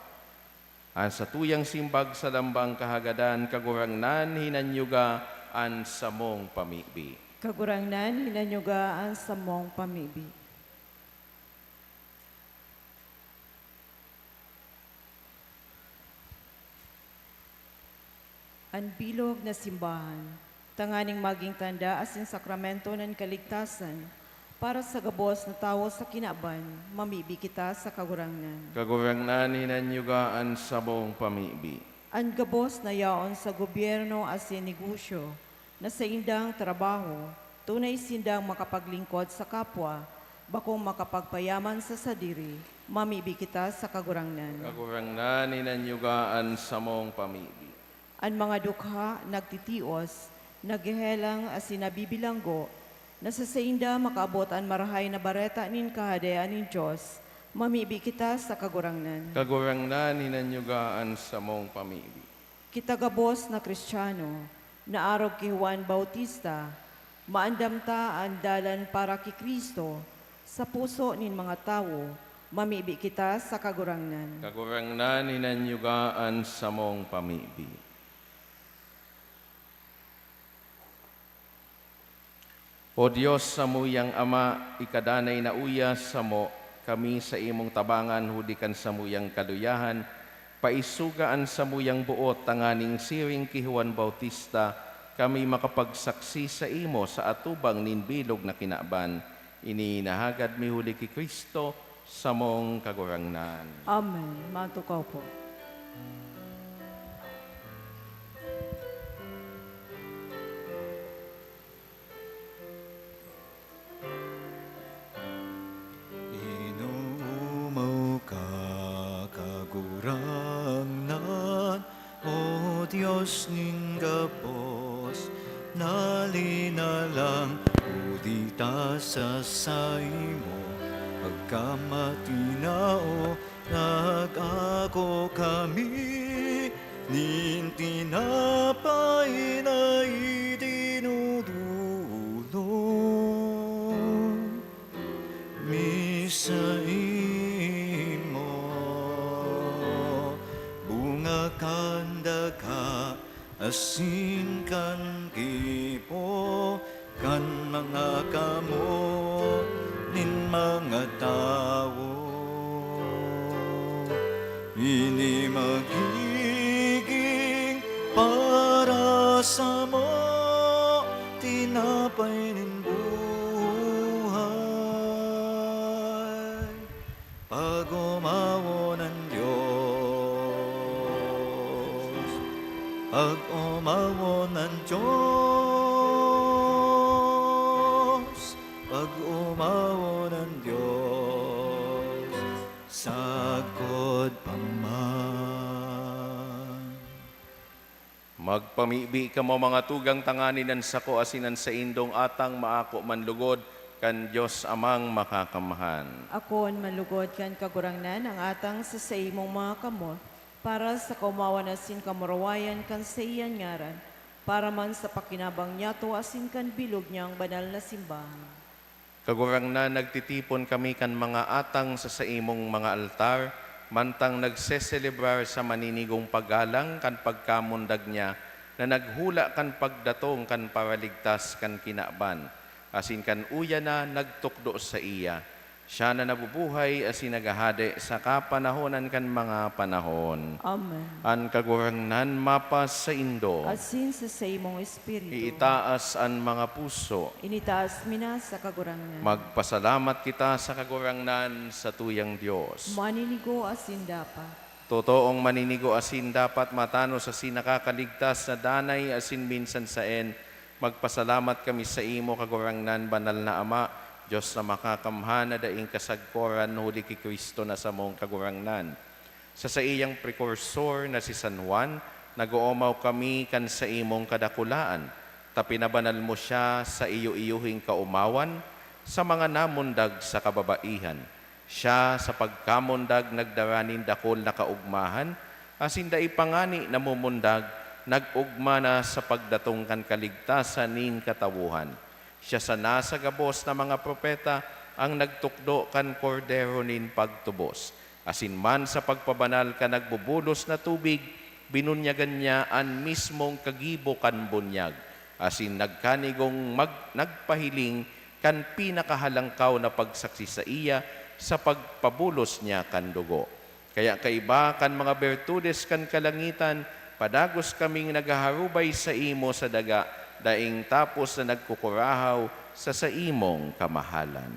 An satuyang simbag sa lambang kahagadan, Kagurangnan, hinanyuga an samong pamibi. Kagurangnan, hinanyuga an samong pamibi. An bilog na simbahan, tanganing magin tanda asin sakramento nin kaligtasan para sa gabos na tawo sa kinaban, mamibi kita sa Kagurangnan. Kagurangnan, hinanyuga an samong pamibi. An gabos na yaon sa gobyerno asin negosyo, na saindang trabaho, tunay sindang makapaglingkod sa kapwa, bakong makapagpayaman sa sadiri, mamibi kita sa Kagurangnan. Kagurangnan, hinanyuga an samong pamibi. An mga dukha, nagtitios, naghehelang asin nabibilanggo, na sa sainda makaabot an Marahay na Bareta nin Kahadean nin Dios, mamibi kita sa Kagurangnan. Kagurangnan, hinanyuga an samong pamibi. Kita gabos na Cristiano, na arog ki Juan Bautista, maandam ta an dalan para ki Cristo sa puso nin mga tawo, mamibi kita sa Kagurangnan. Kagurangnan, hinanyuga an samong pamibi. O Dios, samuyang Ama, ika danay na uya samo, kami sa imong tabangan huli kan samuyang kaluyahan, paisuga an samuyang boot tanganing siring ki Juan Bautista, kami makapagsaksi saimo sa atubang nin bilog na kinaban. Ini nahagad mi huli ki Cristo, samong Kagurangnan. Amen. Matukaw po. Inoomaw ka, Kagurangnan, O Dios nin gabos, na linalang huli ta sa saimo. Pagkamatinao, nag-ako kami nin tinapay na idinudulog mi saimo, bunga kan daga asin kan gibo kan mga kamot nin mga tawo. Ini magiging para samo tinapay nin buhay. Pag-omawon an Dios, pag-omawon an Dios, pag-omawon an Dios, sagkod pa man. Magpamibi kamo, mga tugang, tanganing an sako asin an saindong atang maako man lugod kan Dios Amang Makakamhan. Akoon man lugod kan Kagurangnan an atang sa saimong mga kamot, para sa kaomawan asin kamurawayan kan saiyang ngaran, para man sa pakinabang niyato asin kan bilog niyang banal na simbahan. Kagurangnan, nagtitipon kami kan mga atang sa saimong mga altar, mantang nagseselebrar sa maninigong paggalang kan pagkamundag niya na naghula kan pagdatong kan Paraligtas kan kinaban, asin kan uya na nagtukdo saiya. Siya na nabubuhay asin naghahade sa kapanahonan kan mga panahon. Amen. An Kagurangnan mapasaindo. Asin sa saimong espiritu. Iitaas an mga puso. Initaas mi na sa Kagurangnan. Magpasalamat kita sa Kagurangnan, sa tuyang Dios. Maninigo asin dapat. Totoong maninigo asin dapat, matanos asin nakakaligtas na danay asin minsan saen. Magpasalamat kami saimo, Kagurangnan, Banal na Ama, Dios na Makakamhan, na daing kasagkoran, huli ki Cristo na samong Kagurangnan. Sa saiyang prekursor na si San Juan, nag-oomaw kami kan saimong kadakulaan, ta pinabanal mo siya sa iyo-iyohing kaomawan sa mga namundag sa kababaihan. Siya, sa pagkamundag, nagdara nin dakul na kaogmahan, asin dai pa ngani namumundag, nag-ogma na sa pagdatong kan kaligtasan nin katawohan. Siya sana sa gabos na mga propeta ang nagtukdo kan Kordero nin pagtubos, asin man sa pagpabanal kan nagbubulos na tubig, binunyagan niya an mismong kagibo kan bunyag, asin nagkanigong mag-, nagpahiling kan pinakahalangkaw na pagsaksi saiya sa pagpabulos niya kan dugo. Kaya kaiba kan mga bertudes kan kalangitan, padagos kaming naghaharubay saimo sa daga, daing tapos na nagkukurahaw sa saimong kamahalan.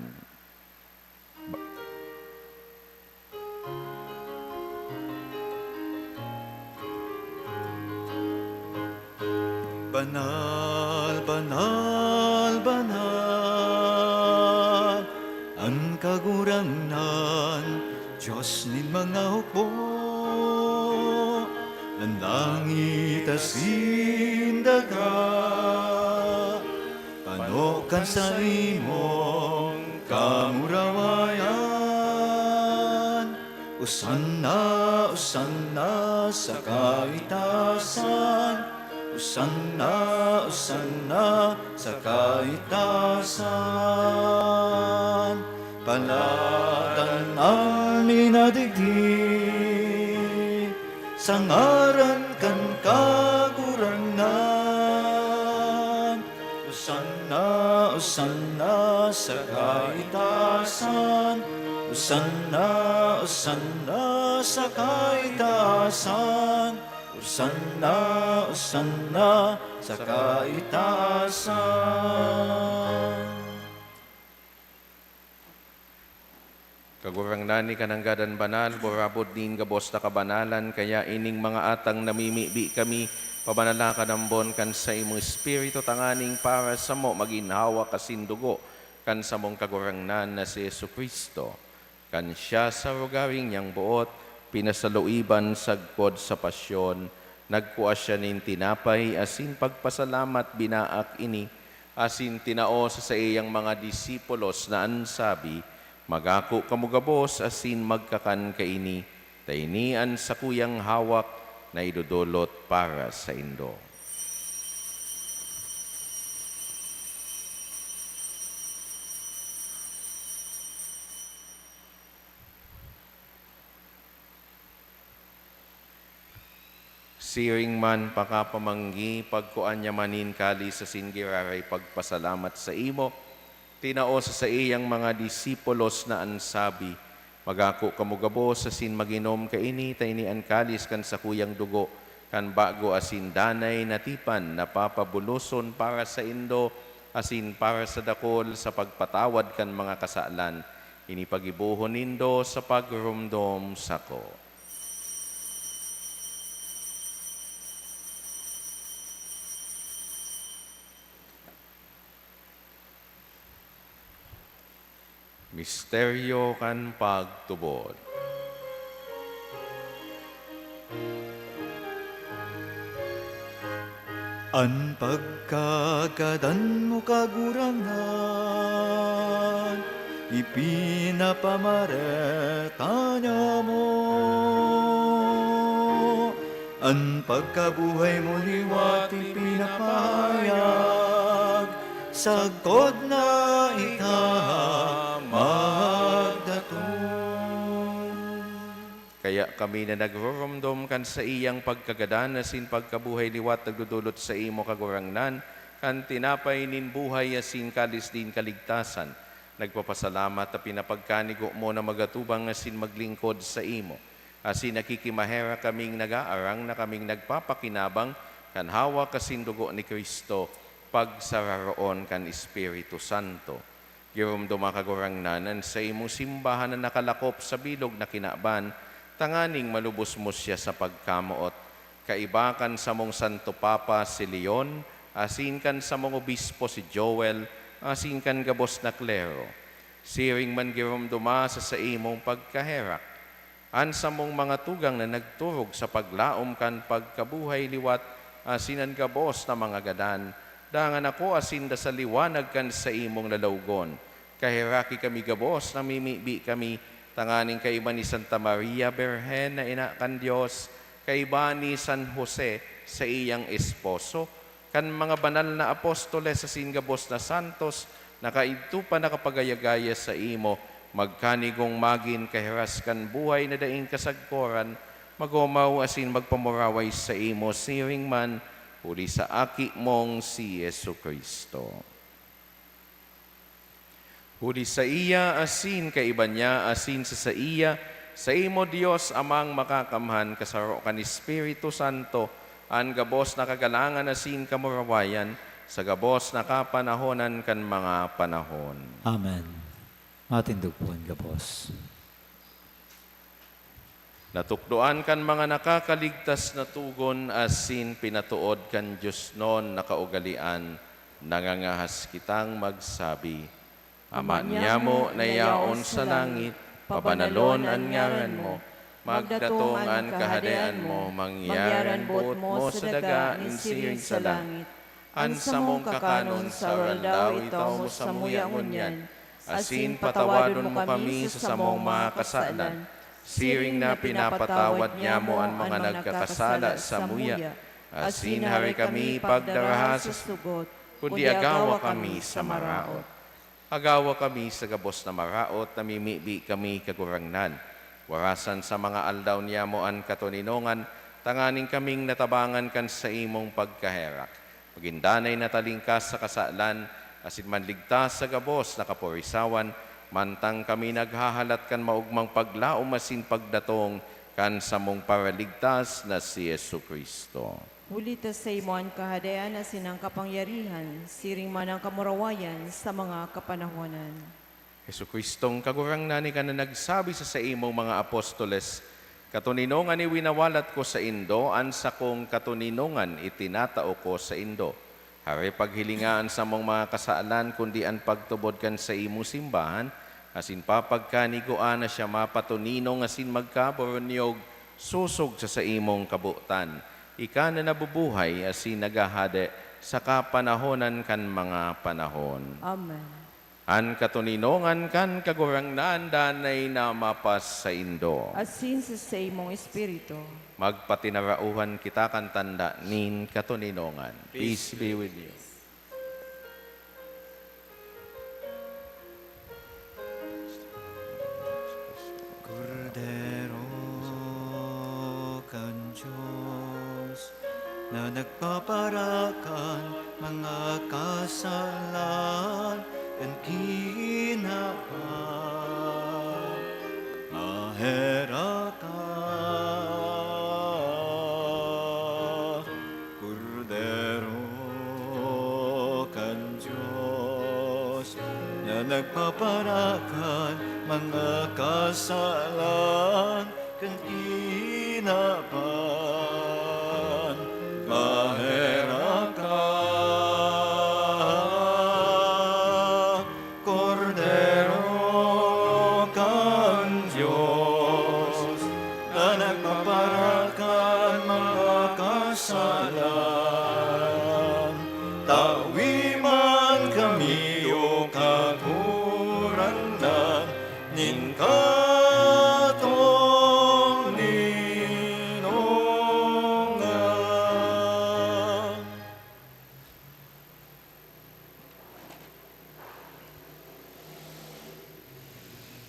Banal, banal, banal, an Kagurangnan, Dios nin mga hukbo. An langit asin daga, pano kan saimong kamurawayan. Osanna, osanna sa kaitasan. Osanna, osanna sa kaitasan. Palad an minadigdi sa ngaran kan Kagurangnan. Osanna, osanna sa kaitasan. Osanna, osanna sa kaitasan. Osanna, osanna sa kaitasan. Kagurangnan, ika nanggad an banal, burabod nin gabos na kabanalan, kaya ining mga atang namimibi kami, pabanala ka nambon kan saimong Espiritu, tanganing para samo magin hawak asin dugo kan samong Kagurangnan na si Jesu-Cristo. Kan siya sa rogaring niyang boot pinasaluiban sagkod sa pasyon, nagkua siya nin tinapay asin pagpasalamat binaak ini, asin tinao sa saiyang mga disipulos na an sabi, "Mag-ako kamo gabos asin magkakan kaini, ta ini an sakuyang hawak na idodolot para saindo." Siring man pakapamanggi, pagkua niya man nin kalis asin giraray pagpasalamat saimo, tinao sa saiyang mga disipulos na an sabi, Magako kamo gabos asin mag-inom kaini ta ini an kalis kan sakuyang dugo kan bago asin danay na tipan na papabuloson para saindo asin para sa dakul sa pagpatawad kan mga kasalan. Ini paggibohon nindo sa pagromdom sako. Misteryo kan pagtubod. An pagkagadan mo, Kagurangnan, ipinapamareta niamo. An pagkabuhay mo liwat ipinapahayag, sagkod na ika magdatong. Kaya kami na nagroromdom kan saiyang pagkagadan asin pagkabuhay liwat nagdodolot saimo, Kagurangnan, kan tinapay nin buhay asin kalis nin kaligtasan. Nagpapasalamat ta pinapagkanigo mo na magatubang asin maglingkod saimo. Asin nakikimaherak kaming nag-aarang na kaming nagpapakinabang kan hawak asin dugo ni Cristo, pagsararoon kan Espiritu Santo. Giromdoma, Kagurangnan, an saimong simbahan na nakalakop sa bilog na kinaban, tanganing malubos mo siya sa pagkamoot. Kaiba kan samong Santo Papa si Leon, asin kan samong obispo si Joel, asin kan gabos na klero. Siring man giromdoma sa saimong pagkaherak an samong mga tugang na nagturog sa paglaom kan pagkabuhay liwat asin an gabos na mga gadan. Dangan akoa sinda sa liwanag kan saimong lalawgon. Kaheraki kami gabos, namimibi kami, tanganing kaiba ni Santa Maria Birhen na ina kan Dios, kaiba ni San Jose, saiyang esposo, kan mga banal na apostoles asin gabos na santos na kaidto pa nakapagaya-gaya saimo, magkanigong magin kahiras kan buhay na daing kasagkoran, magomaw asin magpamuraway saimo siring man huli sa Aki mong si Jesu-Cristo. Huli saiya, asin kaiba niya, asin sa saiya, saimo, Dios Amang Makakamhan, kasaro kan Espiritu Santo, an gabos na kagalangan asin kamurawayan, sa gabos na kapanahonan kan mga panahon. Amen. Matindog po an gabos. Natukdoan kan mga nakakaligtas na togon asin pinatood kan diosnon na kaugalean, nangangahas kitang magsabi, Ama niamo na yaon sa langit, pabanalon an ngaran mo. Magdatong an Kahadean mo, mangyari an boot mo sa daga nin siring sa langit. An samong kakanon sa aroaldaw itao mo samuya ngunyan, asin patawadon mo kami sa samong mga kasalan, siring na pinapatawad niamo an mga nagkakasala samuya, asin hari kami pagdaraha sa sugot, kundi agawa kami sa maraot. Agawa kami sa gabos na maraot, namimibi kami, Kagurangnan. Warasan sa mga aldaw niyamo an katoninongan, tanganing kaming natabangan kan saimong pagkaherak. Magin danay na talingkas sa kasalan, asin manligtas sa gabos na kaporisawan, mantang kami naghahalat kan maogmang paglaom asin pagdatong kan samong Paraligtas na si Jesu-Cristo. Huli ta saimo an kahadean asin an kapangyarihan, siring man an kamurawayan sa mga kapanahonan. Jesu-Cristong Kagurangnan, ika na nagsabi sa saimong mga apostoles, "Katoninongan iwinawalat ko saindo, an sakong katoninongan itinatao ko saindo." Hari, paghilinga an samong mga kasalan, kundi an pagtubod kan saimong simbahan, asin papagkanigoan na siya mapatoninong asin magkaburunyog sosog sa saimong kabotan. Ika na nabubuhay asin naghahade sa kapanahonan kan mga panahon. Amen. An katoninongan kan Kagurangnan danay na mapasaindo. Asin sa saimong espiritu. Magpatinarauhan kita kan tanda nin katoninongan. Peace be with you. Kordero kan Dios, na nagpaparakan mga kasalan kan kinaban. Herak ka, Kordero kan Dios, na nagpapara kan mga kasalan kan kinaban. Maherak ka, Kordero kan Dios, na nagpapara kan mga kasalan. Tawi man kami, O Kagurangnan, nin katoninongan.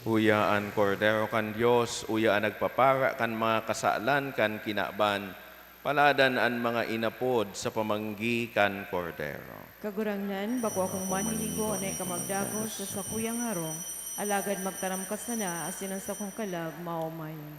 Uya an Kordero kan Dios, uya an nagpapara kan mga kasalan kan kinaban. Paladan an mga inapod sa pamanggi kan Kordero. Kagurangnan, bako akong manliligo na ika magdagos sa sakuyang harong, alagad magtaram ka sana asin an sakong kalag maomayan.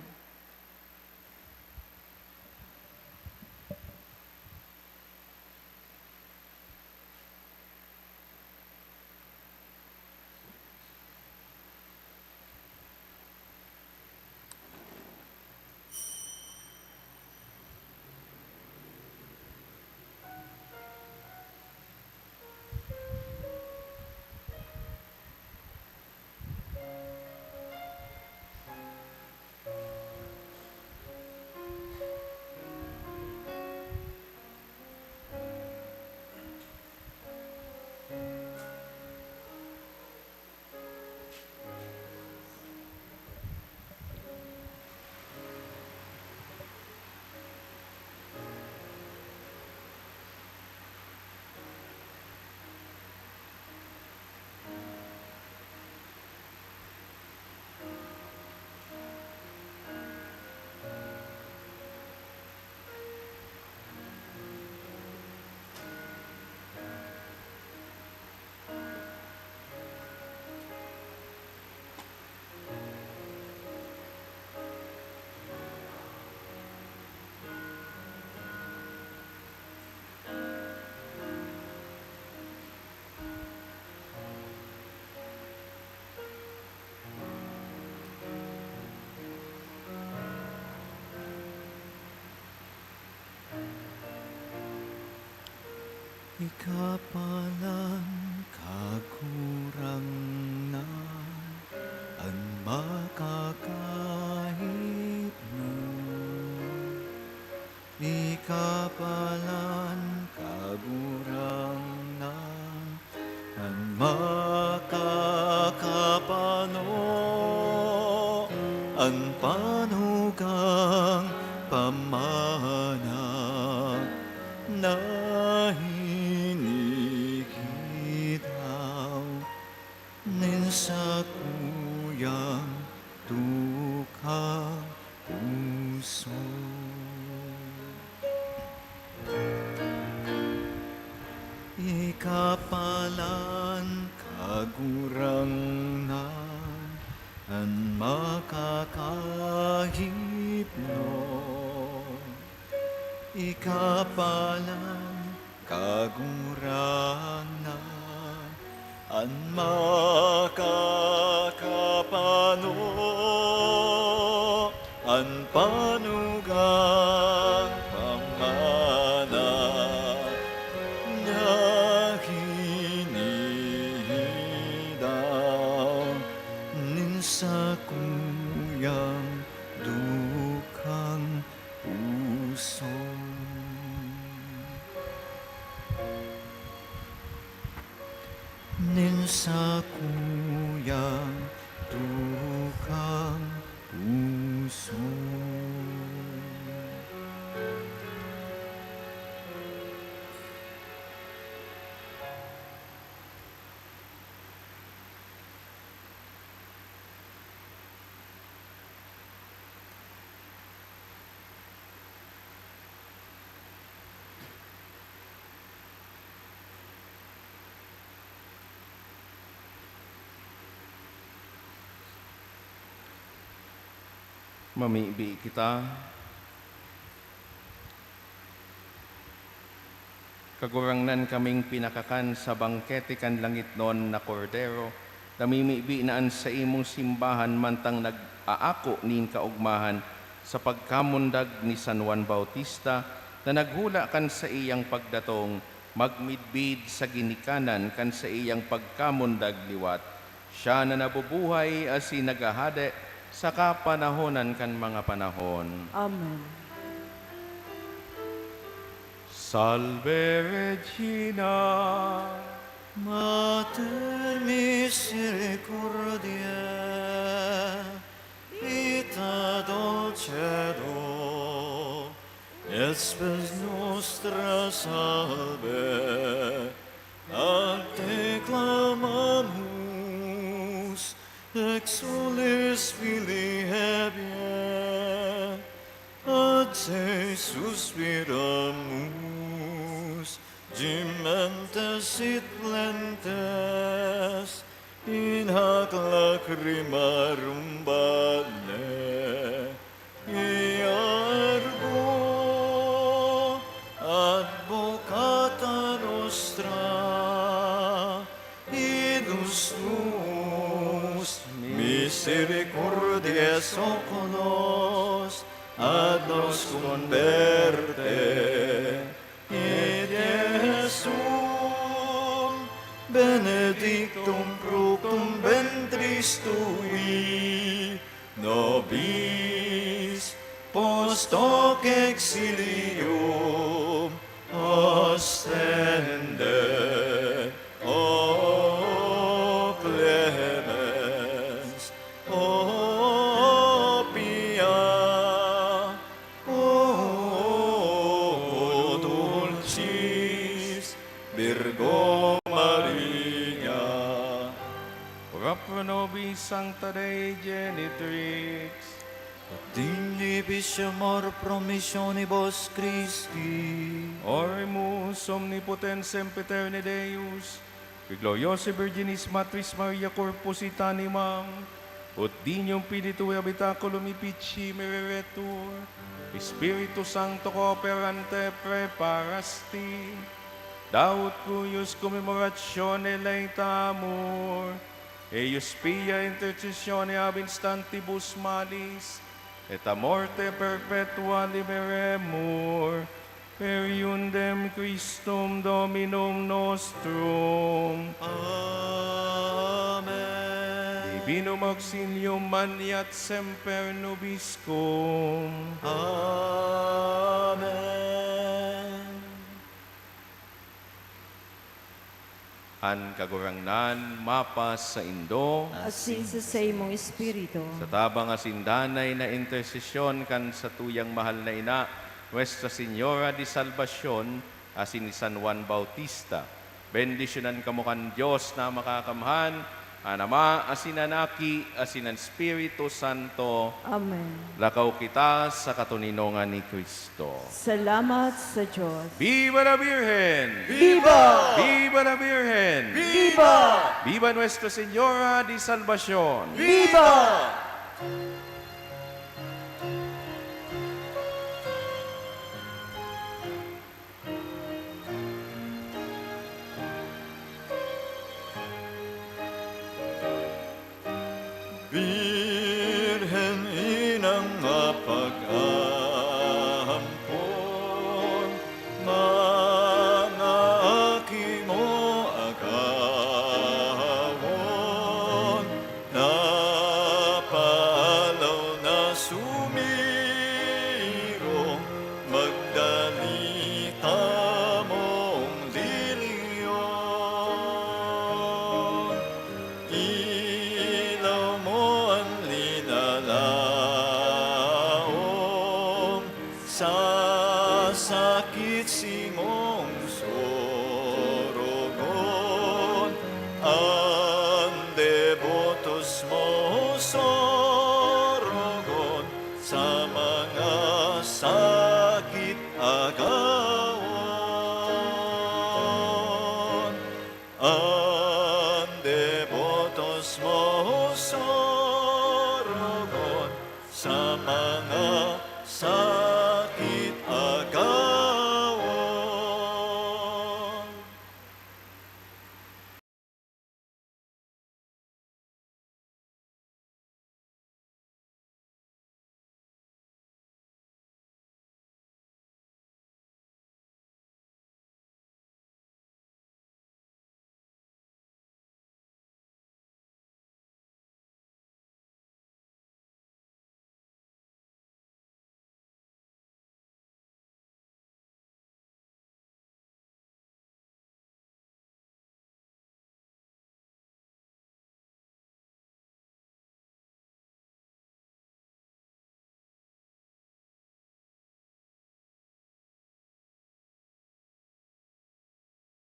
Ikapalan, Kagurangnan, an makakahipno. Ikapalan, Kagurangnan, an makakapano, an panugang pamana na hinihidaw nin sakuyang tukang puso. Ikapalan, Kagurangnan, an makakahipno. Ikapalan, Kagurangnan, an makakapano, an panugang pamana na hinihidaw nin sakuyang dukang puso. Nin sakuyang tukang puso. Mamibi kita. Kagurangnan, kaming pinakakan sa bangkete kan langitnon na Kordero, namimibi na an saimong simbahan mantang nag-aako nin kaogmahan sa pagkamundag ni San Juan Bautista na naghula kan saiyang pagdatong magmidbid sa ginikanan kan saiyang pagkamundag liwat. Siya na nabubuhay asin naghahade sa kapanahonan kan mga panahon. Amen. Salve Regina! Mater misericordiae, vita dulcedo, et spes nostra salve, ad te clamamus, exsules filii Hevae, ad te suspiramus, gementes et flentes in hac lacrimarum valle. Iargo, advocata nostra, idus tuus, misericordiae oculos, ad nos converte. Id Jesum benedictum fructum ventris tui, nobis post hoc exilium ostende. O clemens, o pia, O dulcis Virgo Maria. Ora pro nobis, Sancta Dei Genitrix. Ut dignibus amor promissionibus Christi. Oremus. Omnipotens sempiterne Deus, qui gloriosae Virginis Matris Maria corpus et animam, ut dignum filitu et habitaculum efficimere retur, Spiritu Sancto cooperante praeparasti, da ut cuius commemoratione laetamur, eius pia intercessione ab instantibus malis, et a morte perpetua liberemur, per eundem Christum Dominum nostrum. Amen. Divinum auxilium maneat semper nobiscum. Amen. An Kagurangnan mapasaindo. Asin sa saimong espiritu. Sa tabang asin danay na intersesyon kan satuyang mahal na ina, Nuestra Señora de Salvacion, asin ni San Juan Bautista, bendisyonan kamo kan Dios na Makakamhan, an Ama, asin an Aki, asin an Espiritu Santo. Amen. Lakaw kita sa katoninongan ni Cristo. Salamat sa Diyos. Viva la Virgen! Viva! Viva la Virgen! Viva! Viva Nuestra Señora de Salvacion! Viva!